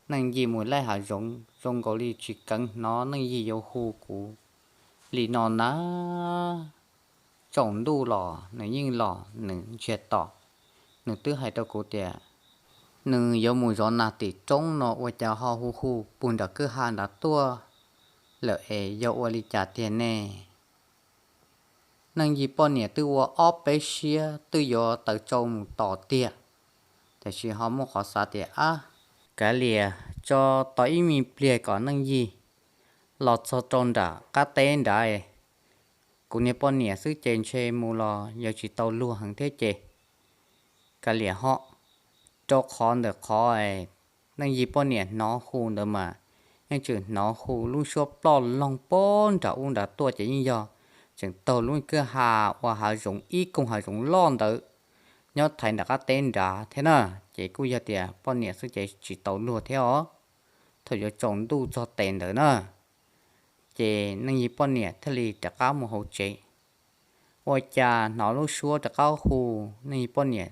Neej Yig mus laij hav zoov zoo nkaus li tsis keev hnov Neej Yig yuav hu kuv li no na. Tsaus ntuj los nws yeej los, nws ntsiag to. Nws twb hais rau kuv tias nws yuav mus zov nas tim roob no, ua cas ho hu hu puag nram kwj ha nrad tuaj lawm es yog ua li cas tiag ne? Neej Yig poj niam twb ua ob peb siab twb yuav taws tsau mus tos tiag, tiam sis ho muaj qhov xav tias, Ab, kav liam tso tos ib me pliag kom Neej Yig los txog rau nram qab teb nrad, kuv niag poj niam xwb ces ntshe mus los yuav tsis tau luag heev thiab ces kav liam ho. Rau qhov ntawm qhov Neej Yig poj niam hnov hu ntawd mas yeej tseem hnov hu lub suab ploj loog puag nram ub nrad tuaj ces yeej yog tseem taug lub kwj ha ua hav zoov ib koog hav zoov loj ntawd nyob thaiv nram qab teb nrad thiab na. Ces kuj yog tias poj niam xwb ces tsis tau luag thiab os. Thaum yuav tsaus ntuj txog tes ntawd na, ces Neej Yig poj niam thiaj li rov qab mus hauv tsev. Ua cas hnov lub suab rov qab hu Neej Yig poj niam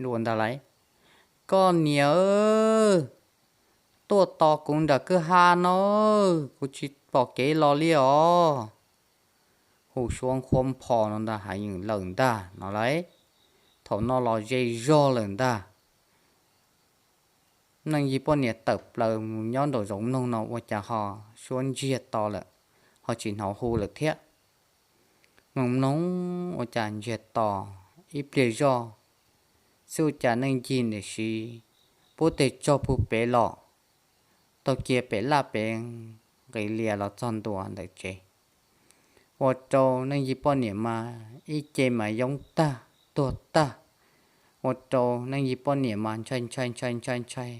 dua ntag lauj, Koj niam, tuaj tos kuv nram kwj ha no, kuv tsis pom kev los li os. Hu suab nqhuab npho no ntag, heev lawm ntag no lauj. Thaum no los ze zog lawm ntag. Neej Yig poj niam tawm plaws mus nyob nraum zoov mloog no ua cas ho suab ntsiag to lawm, ho tsis hnov hu lawm thiab. Mloog mloog ua cas ntsiag to ib pliag zoj xwb ua cas Neej Yig nim siv puab teg tsaug pug pem los, taug kiag pem laj pem nqis lias los txog ntua ntawm tsev. Ua rau Neej Yig poj niam mas ib ce mas yoob tag tuag tag, ua rau Neej Yig poj niam mas ntshai ntshai ntshai ntshai ntshai.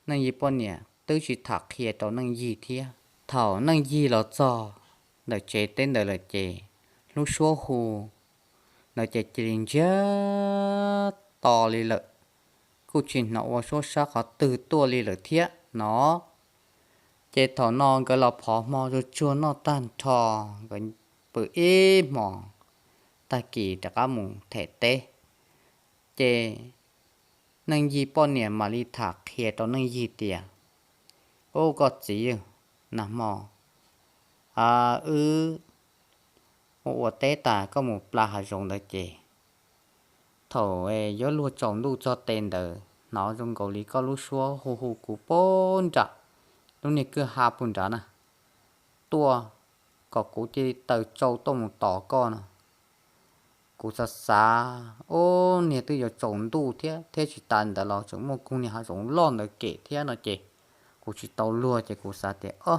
Neej Yig poj niam twb tsis tham qhia rau Neej Yig thiab. Thaum Neej Yig los txog ntawm tsev teb ntawd lawm ces lub suab hu ntawd ces cia li ntsiag to li lawm, kuj tsis hnov ua suab sab qhov twg tuaj li lawm thiab no. Ces thaum no nkawd los phov hmo tsuag tsuag noj tag nrho, nkawd pw ib hmos, tag kis rov qab mus them teb. Ces Neej Yig poj niam mam li tham qhia rau Neej Yig tias, Ub, koj txiv, nag hmo Wb ua ua teb tas koj mus plas hav zoov ntawd ces thaum yuav luag tsaus ntuj txog tes ntawd hnov zoo nkaus li koj lub suab hu hu kuv puag nram lub niag kwj ha puag nrad na, tuaj kom kuv cia li taws tsau tuaj mus tos koj no. Kuv xav xav, ub, niag twb yuav tsaus ntuj thiab, thiab tsis tas ntawd los tseem muaj kug niag hav zoov loj ntawd kem thiab no ces kuv tsis tau luag ces kuv xav tias, o,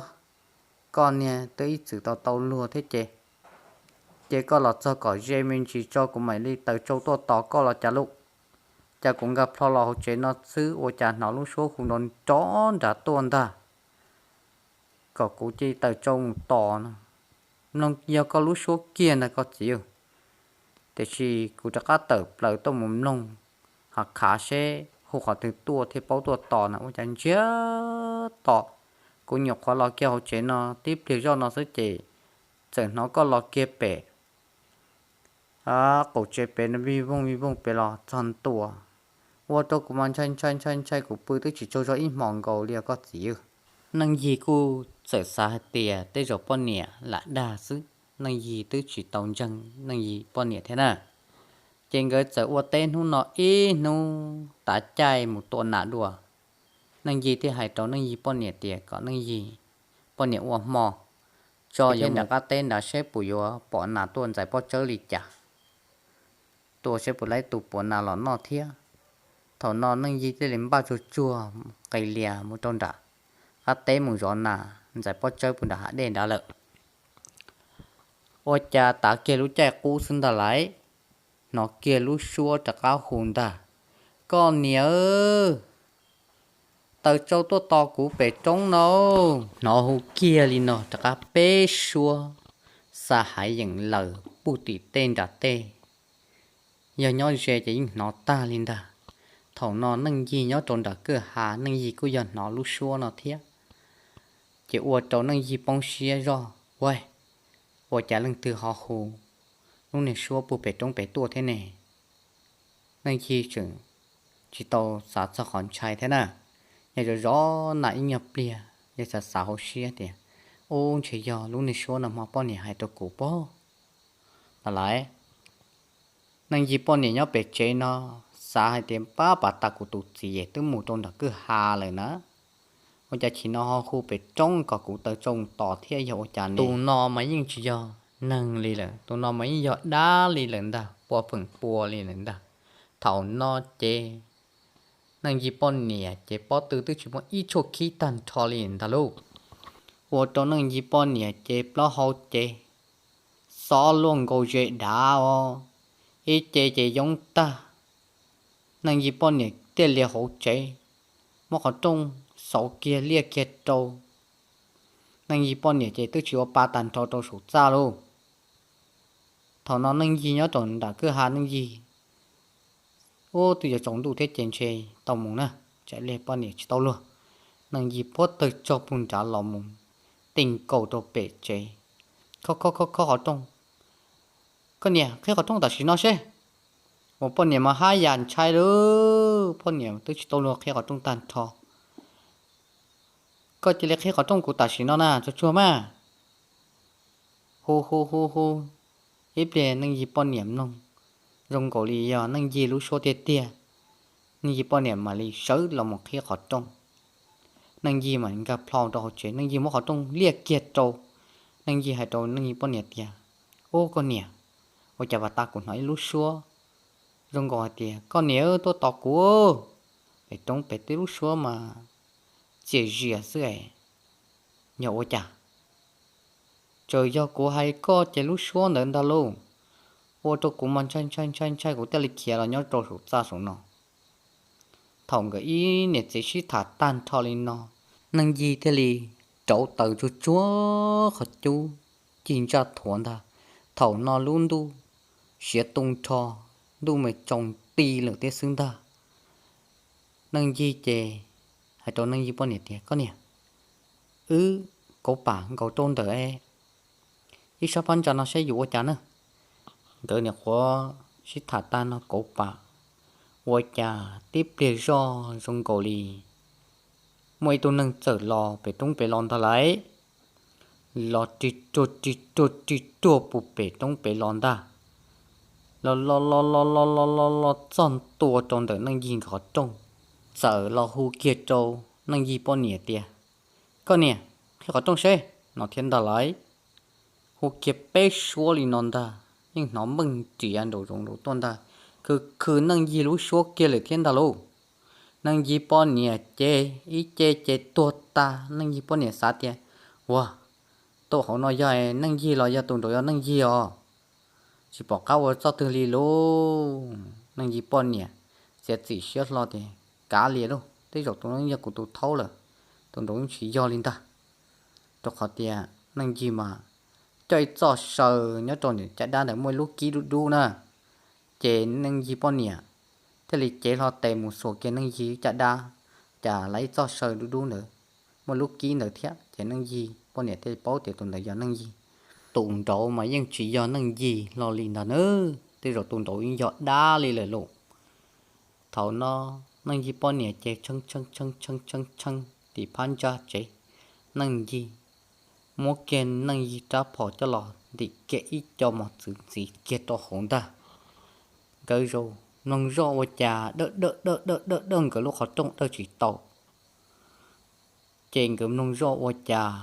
koj niag twb ib txwm tau tau luag thiab ces, ces koj los txog kom ze me ntsis tso kuv mam li taws tsau tuaj tos koj los cas lauj. Cas kuv nkag plho los hauv tsev no xwb ua cas hnov lub suab hu nrov nrov nrad tuaj ntag, kom kuv cia li taws tsau mus tos no. Mloog yog koj lub suab kiag ntag koj txiv. Tiam sis kuv rov qab tawm plaws tuaj mus mloog, ho khav seb hu qhov twg tuaj thiaj paub tuaj tos no ua cas ntsiag to. Kuv nyuam qhuav los kiag hauv tsev no tib pliag zoj no xwb ces txawm hnov koj los kiag pem qaum tsev pem no vij voog vij voog pem los txog ntua, ua rau kuv mas ntshai ntshai ntshai ntshai kuv pw twb tsis tsaug zog ib hmos nkaus li os koj txiv. Neej Yig kuj txawm xav hais tias tej zaum poj niam lam dag xwb, Neej Yig twb tsis tau ntseeg Neej Yig poj niam thiab na. Ces nkawd txawm ua teb hnub no ib hnub tav caij mus tua nas dua. Neej Yig thiaj hais rau Neej Yig poj niam tias kom Neej Yig poj niam ua hmo tso yuav mus qab teb nrad seb puas yuav pom nas tuaj ntxais pob tsawb li cas, tua seb puas laib tus puav nas los noj thiab. Thaum no Neej Yig thiaj li npaj tsuag tsuag qis lias mus rau nram qab teb mus zov nas ntxais pob tsawb puag nram hav dej nrad lawm. Ua cas tav kiag lub caij qub xwb ntag lauj, hnov kiag lub suab rov qab hu ntag, koj niam, taws tsau tuaj tos kuv pem roob no. Hnov hu kiag li no rov qab peb suab xa haiv yeem laws puag tim tej nram tej. Yog nyob ze ces yeej hnov tag li ntag. Thaum no Neej Yig nyob rau nram kwj ha Neej Yig kuj yog hnov lub suab no thiab. Ces ua rau Neej Yig poob siab zog, ua, ua cas leej twg ho hu lub niag suab puag pem roob pem tuaj thiab ne? Neej Yig tseem tsis tau xav txog qhov ntshai thiab na, yog zov zov nas ib nyuag pliag yog xav xav hauv siab tias, ub, ntshe yog lub niag suab no hmo poj niam hais rau kuv pob no lauj. Neej Yig poj niam nyob pem tsev no xav hais tias, pab pas tas kuv tus txiv es twb mus rau nram kwj ha lawm na, ua cas chim no ho hu pem roob kom kuv taws tsau tos thiab yog ua cas ne? Tus no mas yeej tsis yog neeg li lawm, tus no mas yeej yog dab li lawm ntag, pua feem pua li lawm ntag. Thaum no ces Neej Yig poj niam ces pob tw twb tsis muaj ib tshuaj khib tag nrho li ntag lauj. Ua rau Neej Yig poj niam ces plaub hau ces xob luaj nkaus ze dav os, ib ce ces yoob tag. Neej Yig poj niam thiaj li hauv tsev, muab qhov rooj xauv kiag liaj kiag rau. Neej Yig poj niam ces twb tsis ua pa tag nrho rau saum txaj lauj. Thaum no Neej Yig nyob rau nram kwj ha Neej Yig, ub, twb yuav tsaus ntuj thiab ces ntshe tau mus na, tsam li poj niam tsis tau luag. Neej Yig puag tawg tsaug puag nrad los mus, tig nkaus rau pem tsev, khob khob khob qhov rooj. Koj niam, qhib qhov rooj tam sim no seb. Ua poj niam mas haj yam ntshai lauj, poj niam twb tsis tau luag qhib qhov rooj tag nrho. Koj cia li qhib qhov rooj kuv tam sim no na, tsuag tsuag mas. Hu hu hu hu, ib pliag Neej Yig poj niam mloog zoo nkaus li yog Neej Yig lub suab tiag tiag. Neej Yig poj niam mam li sawv los mus qhib qhov rooj. Neej Yig mam nkag plho rau hauv tsev, Neej Yig muab qhov rooj liaj kiag rau. Neej Yig hais rau Neej Yig poj niam tias, ub, koj niam, ua cas pas tas kuv hnov ib lub suab zoo nkaus hais tias koj niam tuaj tos kuv. Pem roob pem twb lub suab mas txias zias xwb es, yog ua cas? Txawm yog kuv hais koj ces lub suab ntawd ntag lauj. Ua rau kuv mas ntshai ntshai ntshai ntshai kuv thiaj li khiav los nyob rau saum txaj saum no. Thaum nkawd ib niam txiv sib tham tag nrho li no, Neej Yig thiaj li rauv taws tsuag tsuag qhov cub, ci ntsaj thuav ntag. Thaum no lub ntuj siav tu nrho, ntuj me tsaus nti lawm thiab xwb ntag. Neej Yig ces hais rau Neej Yig poj niam tias, koj niam, wb kauv pam nkaus rau ntawm ib sab phab ntsa no saib yuav ua cas na. Nkawd niam qhuav sib tham tag no kauv pam, ua cas tib pliag zoj zoo nkaus li muaj ib tug neeg txawm los pem roob pem los ntag lauj. los ris ruag ris ruag ris ruag puag pem roob pem los ntag. Los los los los los los los los txog ntua rau ntawm Neej Yig nkawd qhov rooj, txawm los hu kiag rau Neej Yig poj niam tias, Koj niam, qhib qhov rooj seb, no thiab ntag lauj. Hu kiag peb suab li no ntag, yeej hnov meej nriav nraum zoov nraud tuaj ntag, khwv khwv Neej Yig lub suab kiag lawm thiab ntag lauj. Neej Yig poj niam ces ib ce ces tuag tag. Neej Yig poj niam xav tias, Ua, tus hauv no yog Neej Yig los yog tus nraud yog Neej Yig os? Tsis pom qab ua txoj twg li lauj. Neej Yig poj niam txiav txim siab hlo tias, Kav liam lauj, tej zaum tus no yog kuv tus thaub lawm, tus nraud yeej tsis yog li ntag. Rau qhov tias Neej Yig mas coj ib txoj saw nyob rau ntawm caj dab ntawd muaj ib lub kib dub dub na, ces Neej Yig poj niam thiaj li cev hlo tes mus xuas kiag Neej Yig caj dab, cas lawv ib txoj saw dub dub ntawd muaj lub kib ntawd thiab. Ces Neej Yig poj niam thiaj paub tias tus ntawd yog Neej Yig. Tus nraud mas yeej tsis yog Neej Yig hlo li ntag na, tej zaum tus nraud yeej yog dab li lawm lauj. Thaum no Neej Yig poj niam ces tshee tshee tshee tshee tshee tshee tim phab ntsa tsev, Neej Yig muab kiag Neej Yig rab phom coj los ntim kiag ib co mos txwv ntxiv kiag rau hauv ntag. Nkawd zaum mloog zoj ua cas dawj dawj dawj dawj dawj dawj nkawd lub qhov rooj dawj tsis tau. Ces nkawd mloog zoj ua cas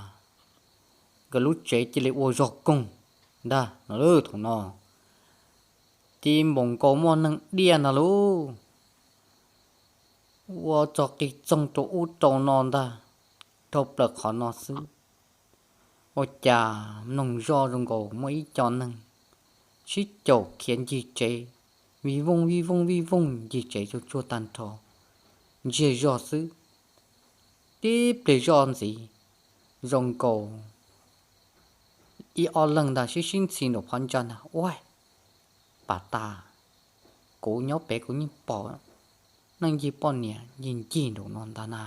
nkawd lub tsev cia li ua zog koog ntag no. Thaum no ci npaum nkaus muaj neeg diaj ntag lauj. Ua txog qis txoog rau ub rau no ntag, dhau plaws qhov no xwb, ua cas mloog zoj zoo nkaus muaj ib co neeg sib caum khiav ncig tsev, vij vooj vij vooj vij vooj ncig tsev tsuag tsuag tag nrho, ntsiag zog xwb. Tib pliag zoj ntxiv, zoo nkaus ib ob leeg ntag sib sib ntxhi nraum phab ntsa ntag. Ua, pas tas, kuv nyob pem kuv yeej pom Neej Yig poj niam ncig ncig nraum no ntag na,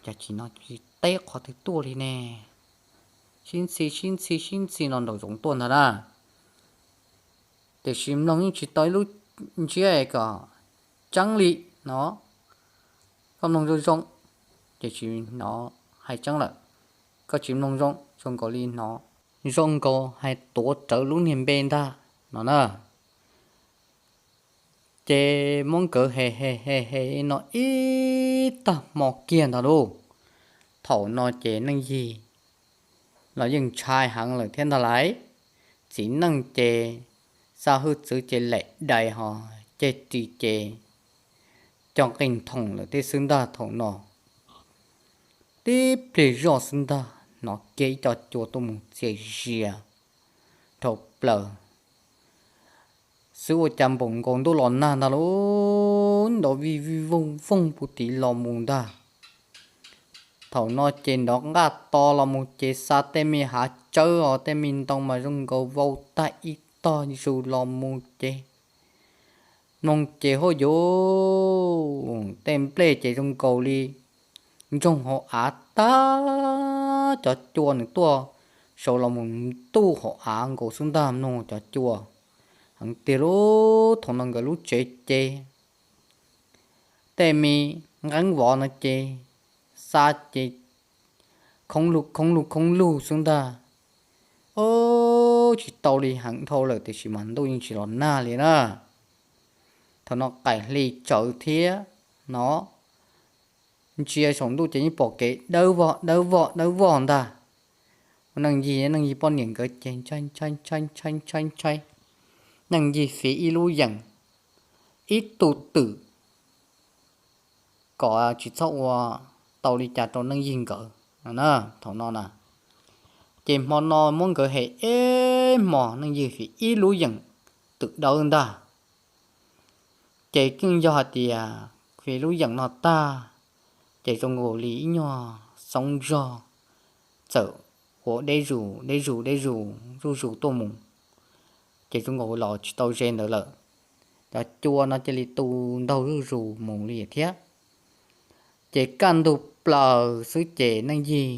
cas tsis no tsis teb qhov twg tuaj li ne? Sib ntxhi sib ntxhi sib ntxhi no nraum zoov tuaj ntag na. Tiam sis mloog yeej tsis tau ib lub ntsiab kom tseeb li no. Koj mloog zoo zoo ces tsis hnov hais tseeb lawm, koj tsis mloog zoo zoo nkaus li hnov zoo nkaus hais tuav rawv lub niag npe ntag no na. Ces muab nkawd hem hem hem hem no ib tag hmo kiag ntag lauj. Thaum no ces Neej Yig los yeej ntshai heev lawm thiab ntag lauj. Txiv neej ces xa hwj txwv ces laim dais ho ceg ris ces co nqis nthoom lawm thiab xwb ntag thaum no. Tib pliag zoj xwb ntag hnov kiag ib co cua tuaj mus txias zias dhau plaws xwb, ua cas npaum nkaus ntuj los nag ntag lauj, nrov vij vij vooj vooj puag tid los mus ntag. Thaum no ces nrov nqaj to los mus ces xa tej me hav tsawb os, tej me ntoo mas zoo nkaus vau tag ib tog zus los mus ces mloog ces hauj yuv, tej nplej ces zoo nkaus li ntsoog hauv av tag, cov cua nws tuaj saud los mus ntuj hauv av nkaus xwb ntag, mloog cov cua heev tiag lauj. Thaum no nkawd lub tsev ces tej me nqeeb vov no ces xa ces khoob lug khoob lug khoob lug xwb ntag. Tsis tau li heev dhau lawm tiam sis mas ntuj yeej tsis los nag li na. Thaum no qaim hli tsawv thiab no, ntsia saum ntuj ces yeej pom kev dawb vog dawb vog dawb vog ntag. Ua Neej Yig, Neej Yig poj niam nkawd ces ntshai ntshai ntshai ntshai ntshai ntshai. Neej Yig fiv ib lub yeem, ib tug twm kom tsis txhob ua tau li cas rau Neej Yig nkawd na. Thaum no na, ces hmo no muab nkawd hem ib hmos, Neej Yig fiv ib lub yeem twm dawb ntag. Ces yeej yog hais tias fiv lub yeem no tag, ces zoo nkaus li ib nyuag xoob zog txawm ua deb zus deb zus deb zus zuj zus tuaj mus, ces zoo nkaus los tsis tau ze ntawd lawm. Cov cua no cia li tu ntaug zuj zus mus li thiab. Ces kaj ntug plaws xwb ces Neej Yig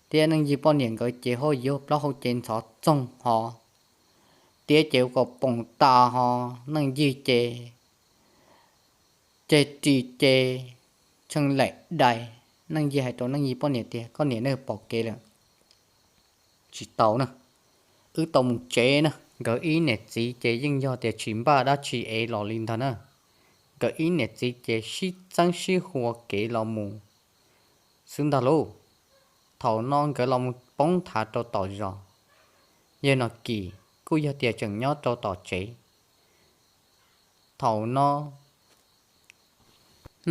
thiab Neej Yig poj niam nkawd ces hauj yuv plaub hau ces ntxhov txoog hov, tiab ces ua kom poom tas ho, Neej Yig ces ceg ris ces tshee laim dais. Neej Yig hais rau Neej Yig poj niam tias, Koj niam, nej pom kev lawm. tsis tau na, wb tau mus tsev na. Nkawd ib niam txiv ces yeej yog tias tsis npaj dab tsi es los li ntag na. Nkawd ib niam txiv ces sib txeeb sib hua kev los mus xwb ntag lauj. Thaum no nkawd los mus poob thav rau tom zos, yawg Nom Kim kuj yog tias tseem nyob rau tom tsev. Thaum no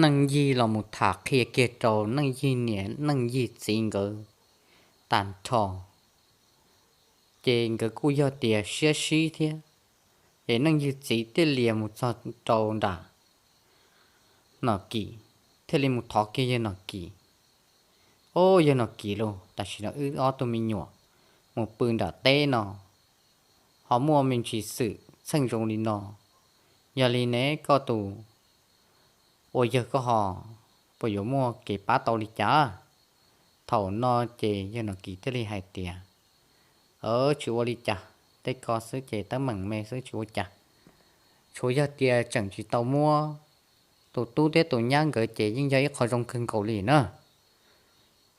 Neej Yig los mus tham qhia kiag rau Neej Yig niam Neej Yig txiv nkawd tag nrho, ces nkawd kuj yog tias siab sib thiab. Ces Neej Yig txiv thiaj li mus txog rau nram Nom Kim, thiaj li mus thov kiag yawg Nom Kim. Au, yawg Nom Kim lauj, tam sim no wb ob tug me nyuam mus pw nram teb no ho muaj me ntsis xwm txheej zoo li no, yog li ne koj tus ua yawg koj ho puas yuav muaj kev pab tau li cas? Thaum no ces yawg Nom Kim thiaj li hais tias, Aws, tsis ua li cas, tej ko xwb ces teeb meem me xwb tsis ua cas. Tsuas yog tias tseem tsis tau muab tus tub thiab tus nyab nkawd ces yeej yog ib qho zoo kawg nkaus li na.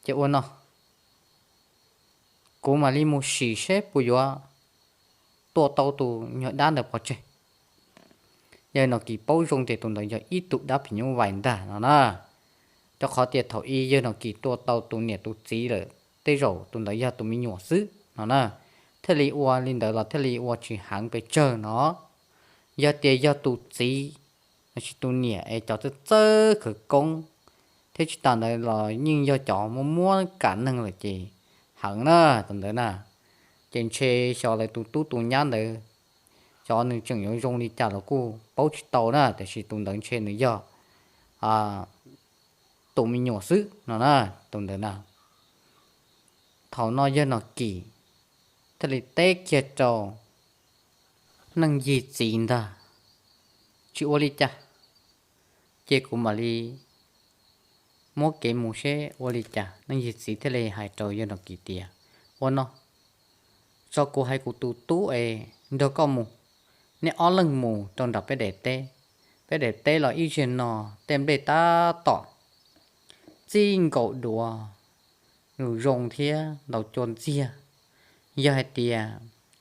Ces ua no, kuv mam li mus sim seb puas yuav tua tau tus nyuag dab ntawd pov tseg. Yawg Nom Kim paub zoo tias tus ntawd yog ib tug dab phim nyuj vais ntag no na. Rau qhov tias thaum ub yawg Nom Kim tua tau tus niam tus txiv lawm, tej zaum tus ntawd yog tus me nyuam xwb no na. Thiaj li ua li ntawd los thiaj li ua tsis heev pes tsawg no. Yog tias yog tus txiv los sis tus niam es cov txawj txawj khawv koob thiab tsis tas ntawd los yeej yog cov muab muab kam neeg lawm ces heev na, tus ntawd na. Ces ntshe xyov lawv tus tub tus nyab ntawd, xyov nws tseem yuav zoo li cas los kuj paub tsis tau na, tiam sis tus ntawd ntshe nws yog tus me nyuam xwb no na, tus ntawd na. Thaum no yawg Nom Kim thiaj li teb kiag rau Neej Yig txiv ntag, Tsis ua li cas, ces kuv mam li muab kev mus seb ua li cas. Neej Yig txiv thiaj li hais rau yawg Nom Kim tias, Ua no, tso kuv hais kuv tus tub es nrog koj mus, nej ob leeg mus rau nram peb daim teb. Peb daim teb los ib zaug no tej nplej tab tom txij nkaus duav, nws zoo thiab ntau cua ntxiag. Yog hais tias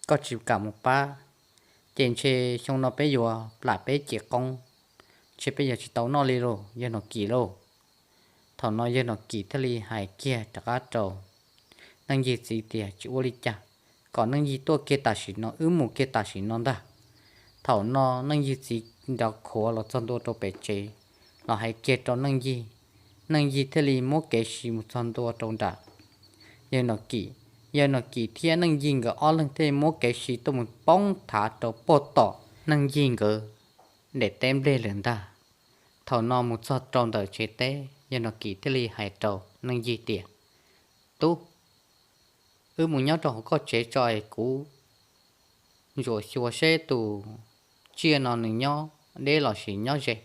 koj tsis kam mus pab, ces ntshe xyoo no peb yuav plam peb cev qoob, ntshe peb yuav tsis tau noj li lauj, yawg Nom Kim lauj. Thaum no yawg Nom Kim thiaj li hais kiag rov qab rau Neej Yig txiv tias, Tsis ua li cas, kom Neej Yig tuaj kiag tam sim no, wb mus kiag tam sim no ntag. Thaum no Neej Yig txiv nrov khuav los txog ntua rau pem tsev, los hais kiag rau Neej Yig. Neej Yig thiaj li muab kev sim mus txog ntua rau nram yawg Nom Kim. Yawg Nom Kim thiab Neej Yig nkawd ob leeg thiaj li muab kev sim tuaj mus poob thav rau pem tom Neej Yig nkawd daim teb nplej lawm ntag. Thaum no mus txog rau ntawm tsev teb, yawg Nom Kim thiaj li hais rau Neej Yig tias, Tub, wb mus nyob rau hauv koj tsev tso es kuv ntsuam xyuas seb tus tsiaj no nws nyob deb los sis nyob ze.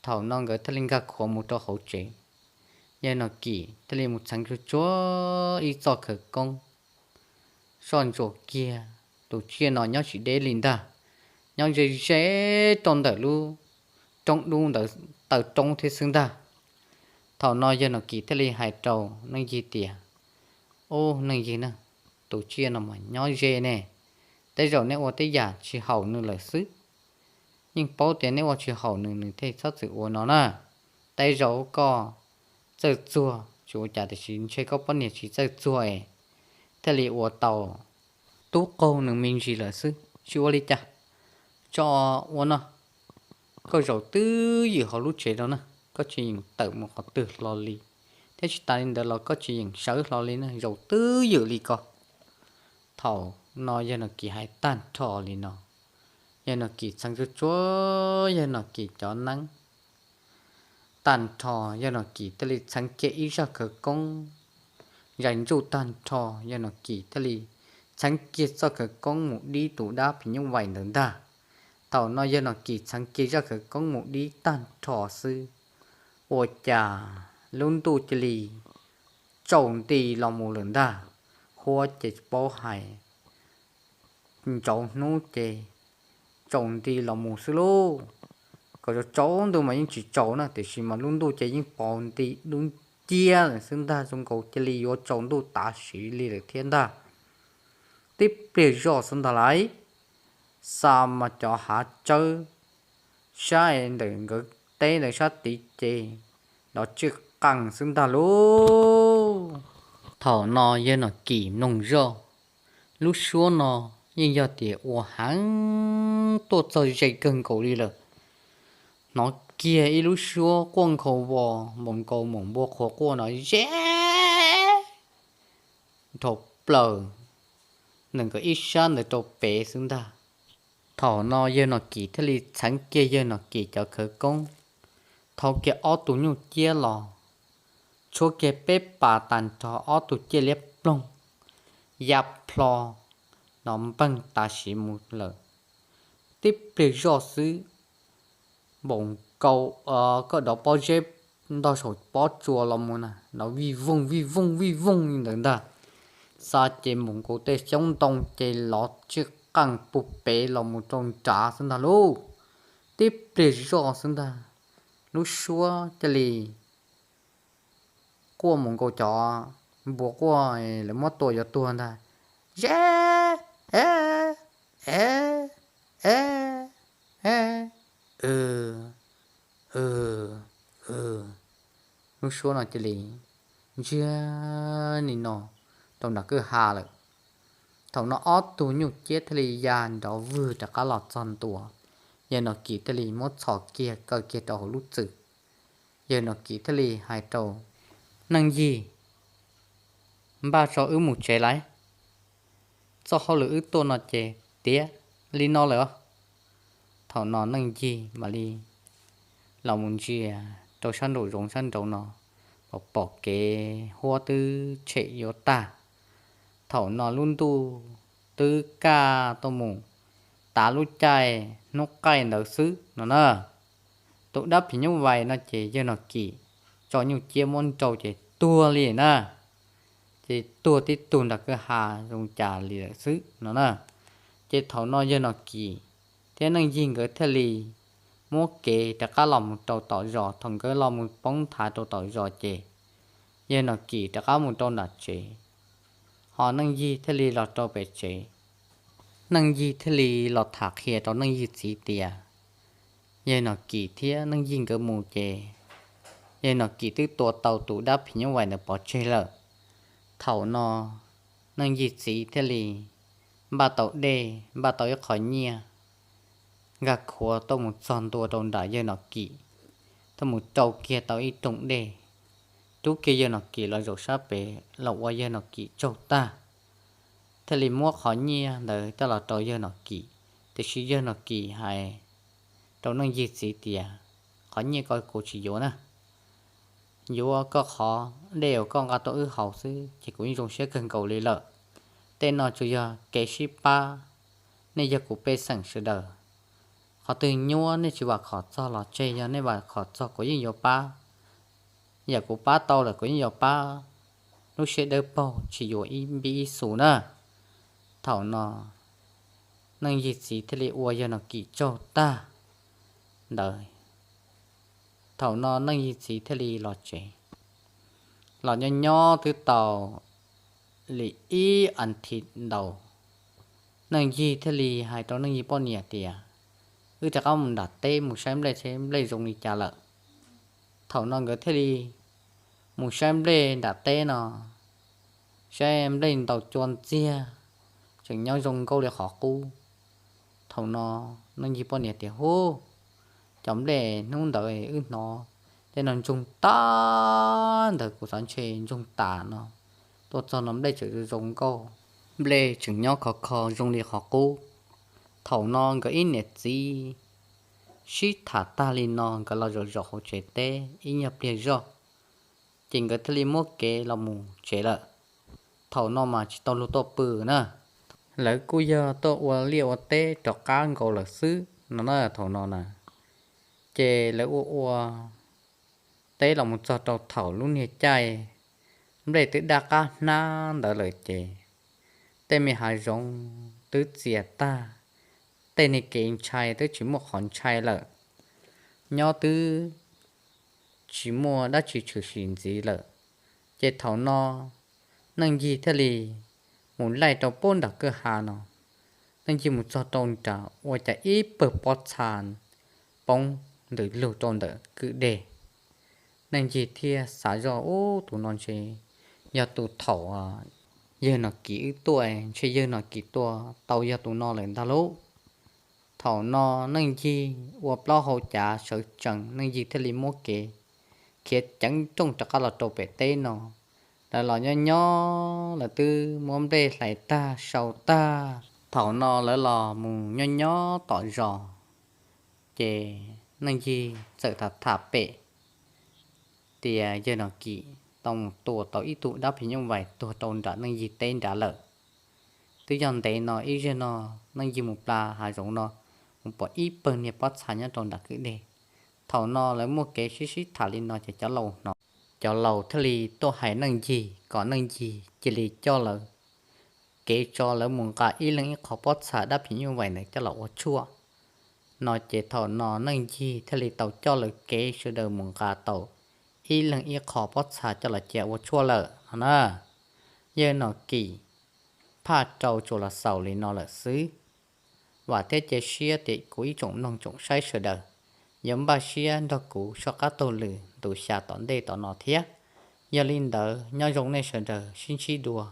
Thaum no nkawd thiaj li nkag khuav mus rau hauv tsev. Yawg Nom Kim thiaj li mus txheev tsuag tsuag ib txoj khawv koob, soj ntsuam kiag tus tsiaj no nyob tsis deb li ntag, nyob ze ze rau ntawm lub roob dub ntawd taw roob thiab xwb ntag. Thaum no yawg Nom Kim thiaj li hais rau Neej Yig tias, Ub, Neej Yig na, tus tsiaj no mas nyob ze ne, tej zaum nej ua tej yam tsis haum nws lawm xwb. Yeej paub tias nej ua tsis haum nws, nws thiaj txhob txwm ua no na. Tej zaum koj txawj txuag tsis ua cas, tiam sis ntshe koj poj niam tsis txawj txuag es thiaj li ua tau tub qaug nws me ntsis lawm xwb. Tsis ua li cas, tso ua no, koj zaum twj ywm hauv lub tsev no na, koj tsis yeem tawm mus qhov twg hlo li, thiab tsis tas li ntawd los koj tsis yeem sawv hlo li na, zaum twj ywm li ko. Thaum no yawg Nom Kim hais tag nrho li no, yawg Nom Kim txheev tsuag tsuag yawg Nom Kim cov neeb tag nrho, yawg Nom Kim thiaj li txheev kiag ib zaj khawv koob zais ntsuj tag nrho, yawg Nom Kim thiaj li txheev kiag txoj khawv koob mus dib tus dab phim nyuj vais ntawd ntag. Thaum no yawg Nom Kim txheev kiag zaj khawv koob mus dib tag nrho xwb, ua cas lub ntuj cia li tsaus nti los mus lawm ntag. Huab ces tsis paub hais, ntsauv hnub ces tsaus nti los mus xwb lauj. Kom tsaus ntuj mas yeej tsis tsaus na, tiam sis mas lub ntuj ces yeej pos nti dub ciab lawm xwb ntag, zoo nkaus cia li yuav tsaus ntuj tav siv li lawm thiab ntag. Tib pliag zoj xwb ntag lauj, xa mas cov hav tsawb sab ntawm nkawd teb ntawd sab tid ces nrov tsij qeej xwb ntag lauj. Thaum no yawg Nom Kim mloog zoj, lub suab no yeej yog tias ua heev tuaj txog ze kawg nkaus li lawm. Hnov kiag ib lub suab quaj nkhaus vos, npaum nkaus mus npua qhuav quaj no ze dhau plaws ntawm nkawd ib sab ntawd rau pem xwb ntag. Thaum no yawg Nom Kim thiaj li txheev kiag yawg Nom Kim cov khawv koob, thau kiag ob tug nyuj ciab los, tshuab kiag peb pas tag nrho ob tug ciaj liab ploog ya plho nrov npeeg tav siv mus lawm. Tib pliag zoj xwb, npaum nkaus koj dov pob zeb ntog saum pob tsuas los mus na, nrov vij voog vij voog vij voog li ntawd ntag. Xa ces npaum nkaus tej xyoob ntoo ces lov tsij qeej puag pem los mus rau nrad xwb ntag lauj. Tib pliag zoj xwb ntag, lub suab cia li quaj mus nkaus cov npua quaj lawv muab tua yuav tuag ntag. Ze, e, e, e, e, lub suab no cia li ntsiag nim no rau nram kwj ha lawm. Thaum no ob tug nyuj ciab thiaj li ya nrov vwg rov qab los txog ntua, yawg Nom Kim thiaj li muab txhos kiag kaw kiag rau hauv lub txwm. Yawg Nom Kim thiaj li hais rau Neej Yig, npaj tso wb mus tsev lauj, txoj hauj lwm wb tuaj no ces tiav li no lawm os. Thaum no Neej Yig mam li los mus ntsia rau sab nraum zoov sab nraud no, pom pom kev huab twb tshem yuav tag. Thaum no lub ntuj twb kaj tuaj mus tav lub caij hnub qaij ntawd xwb no na. Tus dab phim nyuj vais no ces yawg Nom Kim tso nyuj ciab muab nrau ces tuag li na. Ces tuag tib tug nram kwj ha zoo cas li lawm xwb no na. Ces thaum no yawg Nom Kim thiab Neej Yig nkawd thiaj li muab kev rov qab los mus rau tom zos. Thaum nkawd los mus poob nthav rau tom zos ces yawg Nom Kim rov qab mus rau nram tsev, ho Neej Yig thiaj li los rau pem tsev. Neej Yig thiaj li los tham qhia rau Neej Yig txiv tias yawg Nom Kim thiab Neej Yig nkawd mus ces yawg Nom Kim twb tua tau tus dab phim nyuj vais ntawd pov tseg lawm. Thaum no Neej Yig txiv thiaj li npaj tau dej, npaj tau ib qho nyiaj, nkag khuav tuaj mus txog ntua rau nram yawg Nom Kim, tuaj mus rau kiag tau ib rooj dej, rub kiag yawg Nom Kim los zaum sab pem los ua yawg Nom Kim tsaug tag, thiaj li muab qhov nyiaj ntawd coj los rau yawg Nom Kim. Tiam sis yawg Nom Kim hais rau Neej Yig txiv tias, qhov nyiaj ko kuv tsis yuav na, yuav koj qhov dej uas koj nqa tuaj wb haus xwb ces kuv yeej zoo siab kawg nkaus li lawm. Tej no tsuas yog kev sib pab, nej yog kuv pej xeem sawv daws, qhov twg nyuaj nej tsis vam khom txog los tseg, yog nej vam khom txog kuv yeej yuav pab. Yam kuv pab tau lawm kuv yeej yuav pab, lub siab dawb paug tsis yuav ib npib ib xus na. Thaum no Neej Yig txiv thiaj li ua yawg Nom Kim tsaug tag ntawd. Thaum no Neej Yig txiv thiaj li los tsev. Los nyob nyob twb tau li ib as thiv ntau, Neej Yig thiaj li hais rau Neej Yig poj niam tias, wb rov qab mus nram teb mus saib nplej seb nplej zoo li cas lawm. Thaum no nkawd thiaj li mus saib nplej nram teb no, saib nplej ntau cua ntxiag, tseem nyob zoo nkauj li qhov qub. Thaum no Neej Yig poj niam tias, hub, cov nplej hnub ntawd wb hnov tej no ntsoog tag ntawd kuv xav ntshe ntsoog tas no, tuaj txog no nplej tseem zoo nkauj, nplej tseem nyob khov kho zoo li qhov qub. Thaum no nkawd ib niam txiv sib tham tag li no nkawd los zaum zaum hauv tsev teb ib nyuag pliag zoj, ces nkawd thiaj li muab kev los mus tsev lawm. Thaum no mas tsis tau luag tuaj pw na, lawv kuj yog tuaj ua liaj ua teb rov qab nkaus lawm xwb no na. Thaum no na, ces lawv ua ua teb los mus txog rau thaum lub niag caij nplej twb daj qab hnab ntawd lawm ces tej me hav zoov twb txias tag, tej niag kev ntshai twb tsis muaj qhov ntshai lawm, nyob twb tsis muaj dab tsi tshwm sim ntxiv lawm. Ces thaum no Neej Yig thiaj li mus laij rau pem nram kwj ha no. Neej Yig mus txog rau nram ua cas ib pawg pob txha poob ntws lug rau ntawm kwj deg. Neej Yig thiaj xav zoj, ub, tus no ntshe yog tus thaum yawg Nom Kim wb tuaj, ntshe yawg Nom Kim tua tau yog tus no lawm ntag lauj. Thaum no Neej Yig ua plaub hau cav sawv tsees, Neej Yig thiaj li muab kev khiav ceev nrooj rov qab los rau pem teb no. Lawv los nyob nyob, lawv twb muab nplej hlais tag sau tag. Thaum no lawv los mus nyob nyob tom zos, ces Neej Yig txawm tham tham pem tias yawg Nom Kim tau mus tua tau ib tug dab phim nyuj vais tuag rau nram Neej Yig teb nrad lawm. Twb yog ntev no ib zaug no Neej Yig mus plas hav zoov no, mus pom ib pawg niag pob txha nyob rau nram kwj deg. Thaum no lawv muaj kev sib sib tham li no ces cov laus hnov, cov laus thiaj li tuaj hais Neej Yig kom Neej Yig cia li coj lawv kev tso lawv mus nqa ib leeg ib qho pob txha dab phim nyuj vais ntawd coj los ua tshuaj. No ces thaum no Neej Yig thiaj li tau coj lawv kev sawv daws mus nqa tau ib leeg ib qho pob txha coj los cia ua tshuaj lawm no na. Yawg Nom Kim phaj rau tsuas los xaus li no lawm xwb. Vam thiab cia siab tias kuv ib tsoom mloog tsoom saib sawv daws yuav npaj siab nrog kuv soj qab taug lw ntu xya tom ntej tom no thiab. Yog li ntawd nyob zoo nej sawv daws, sib ntsib dua.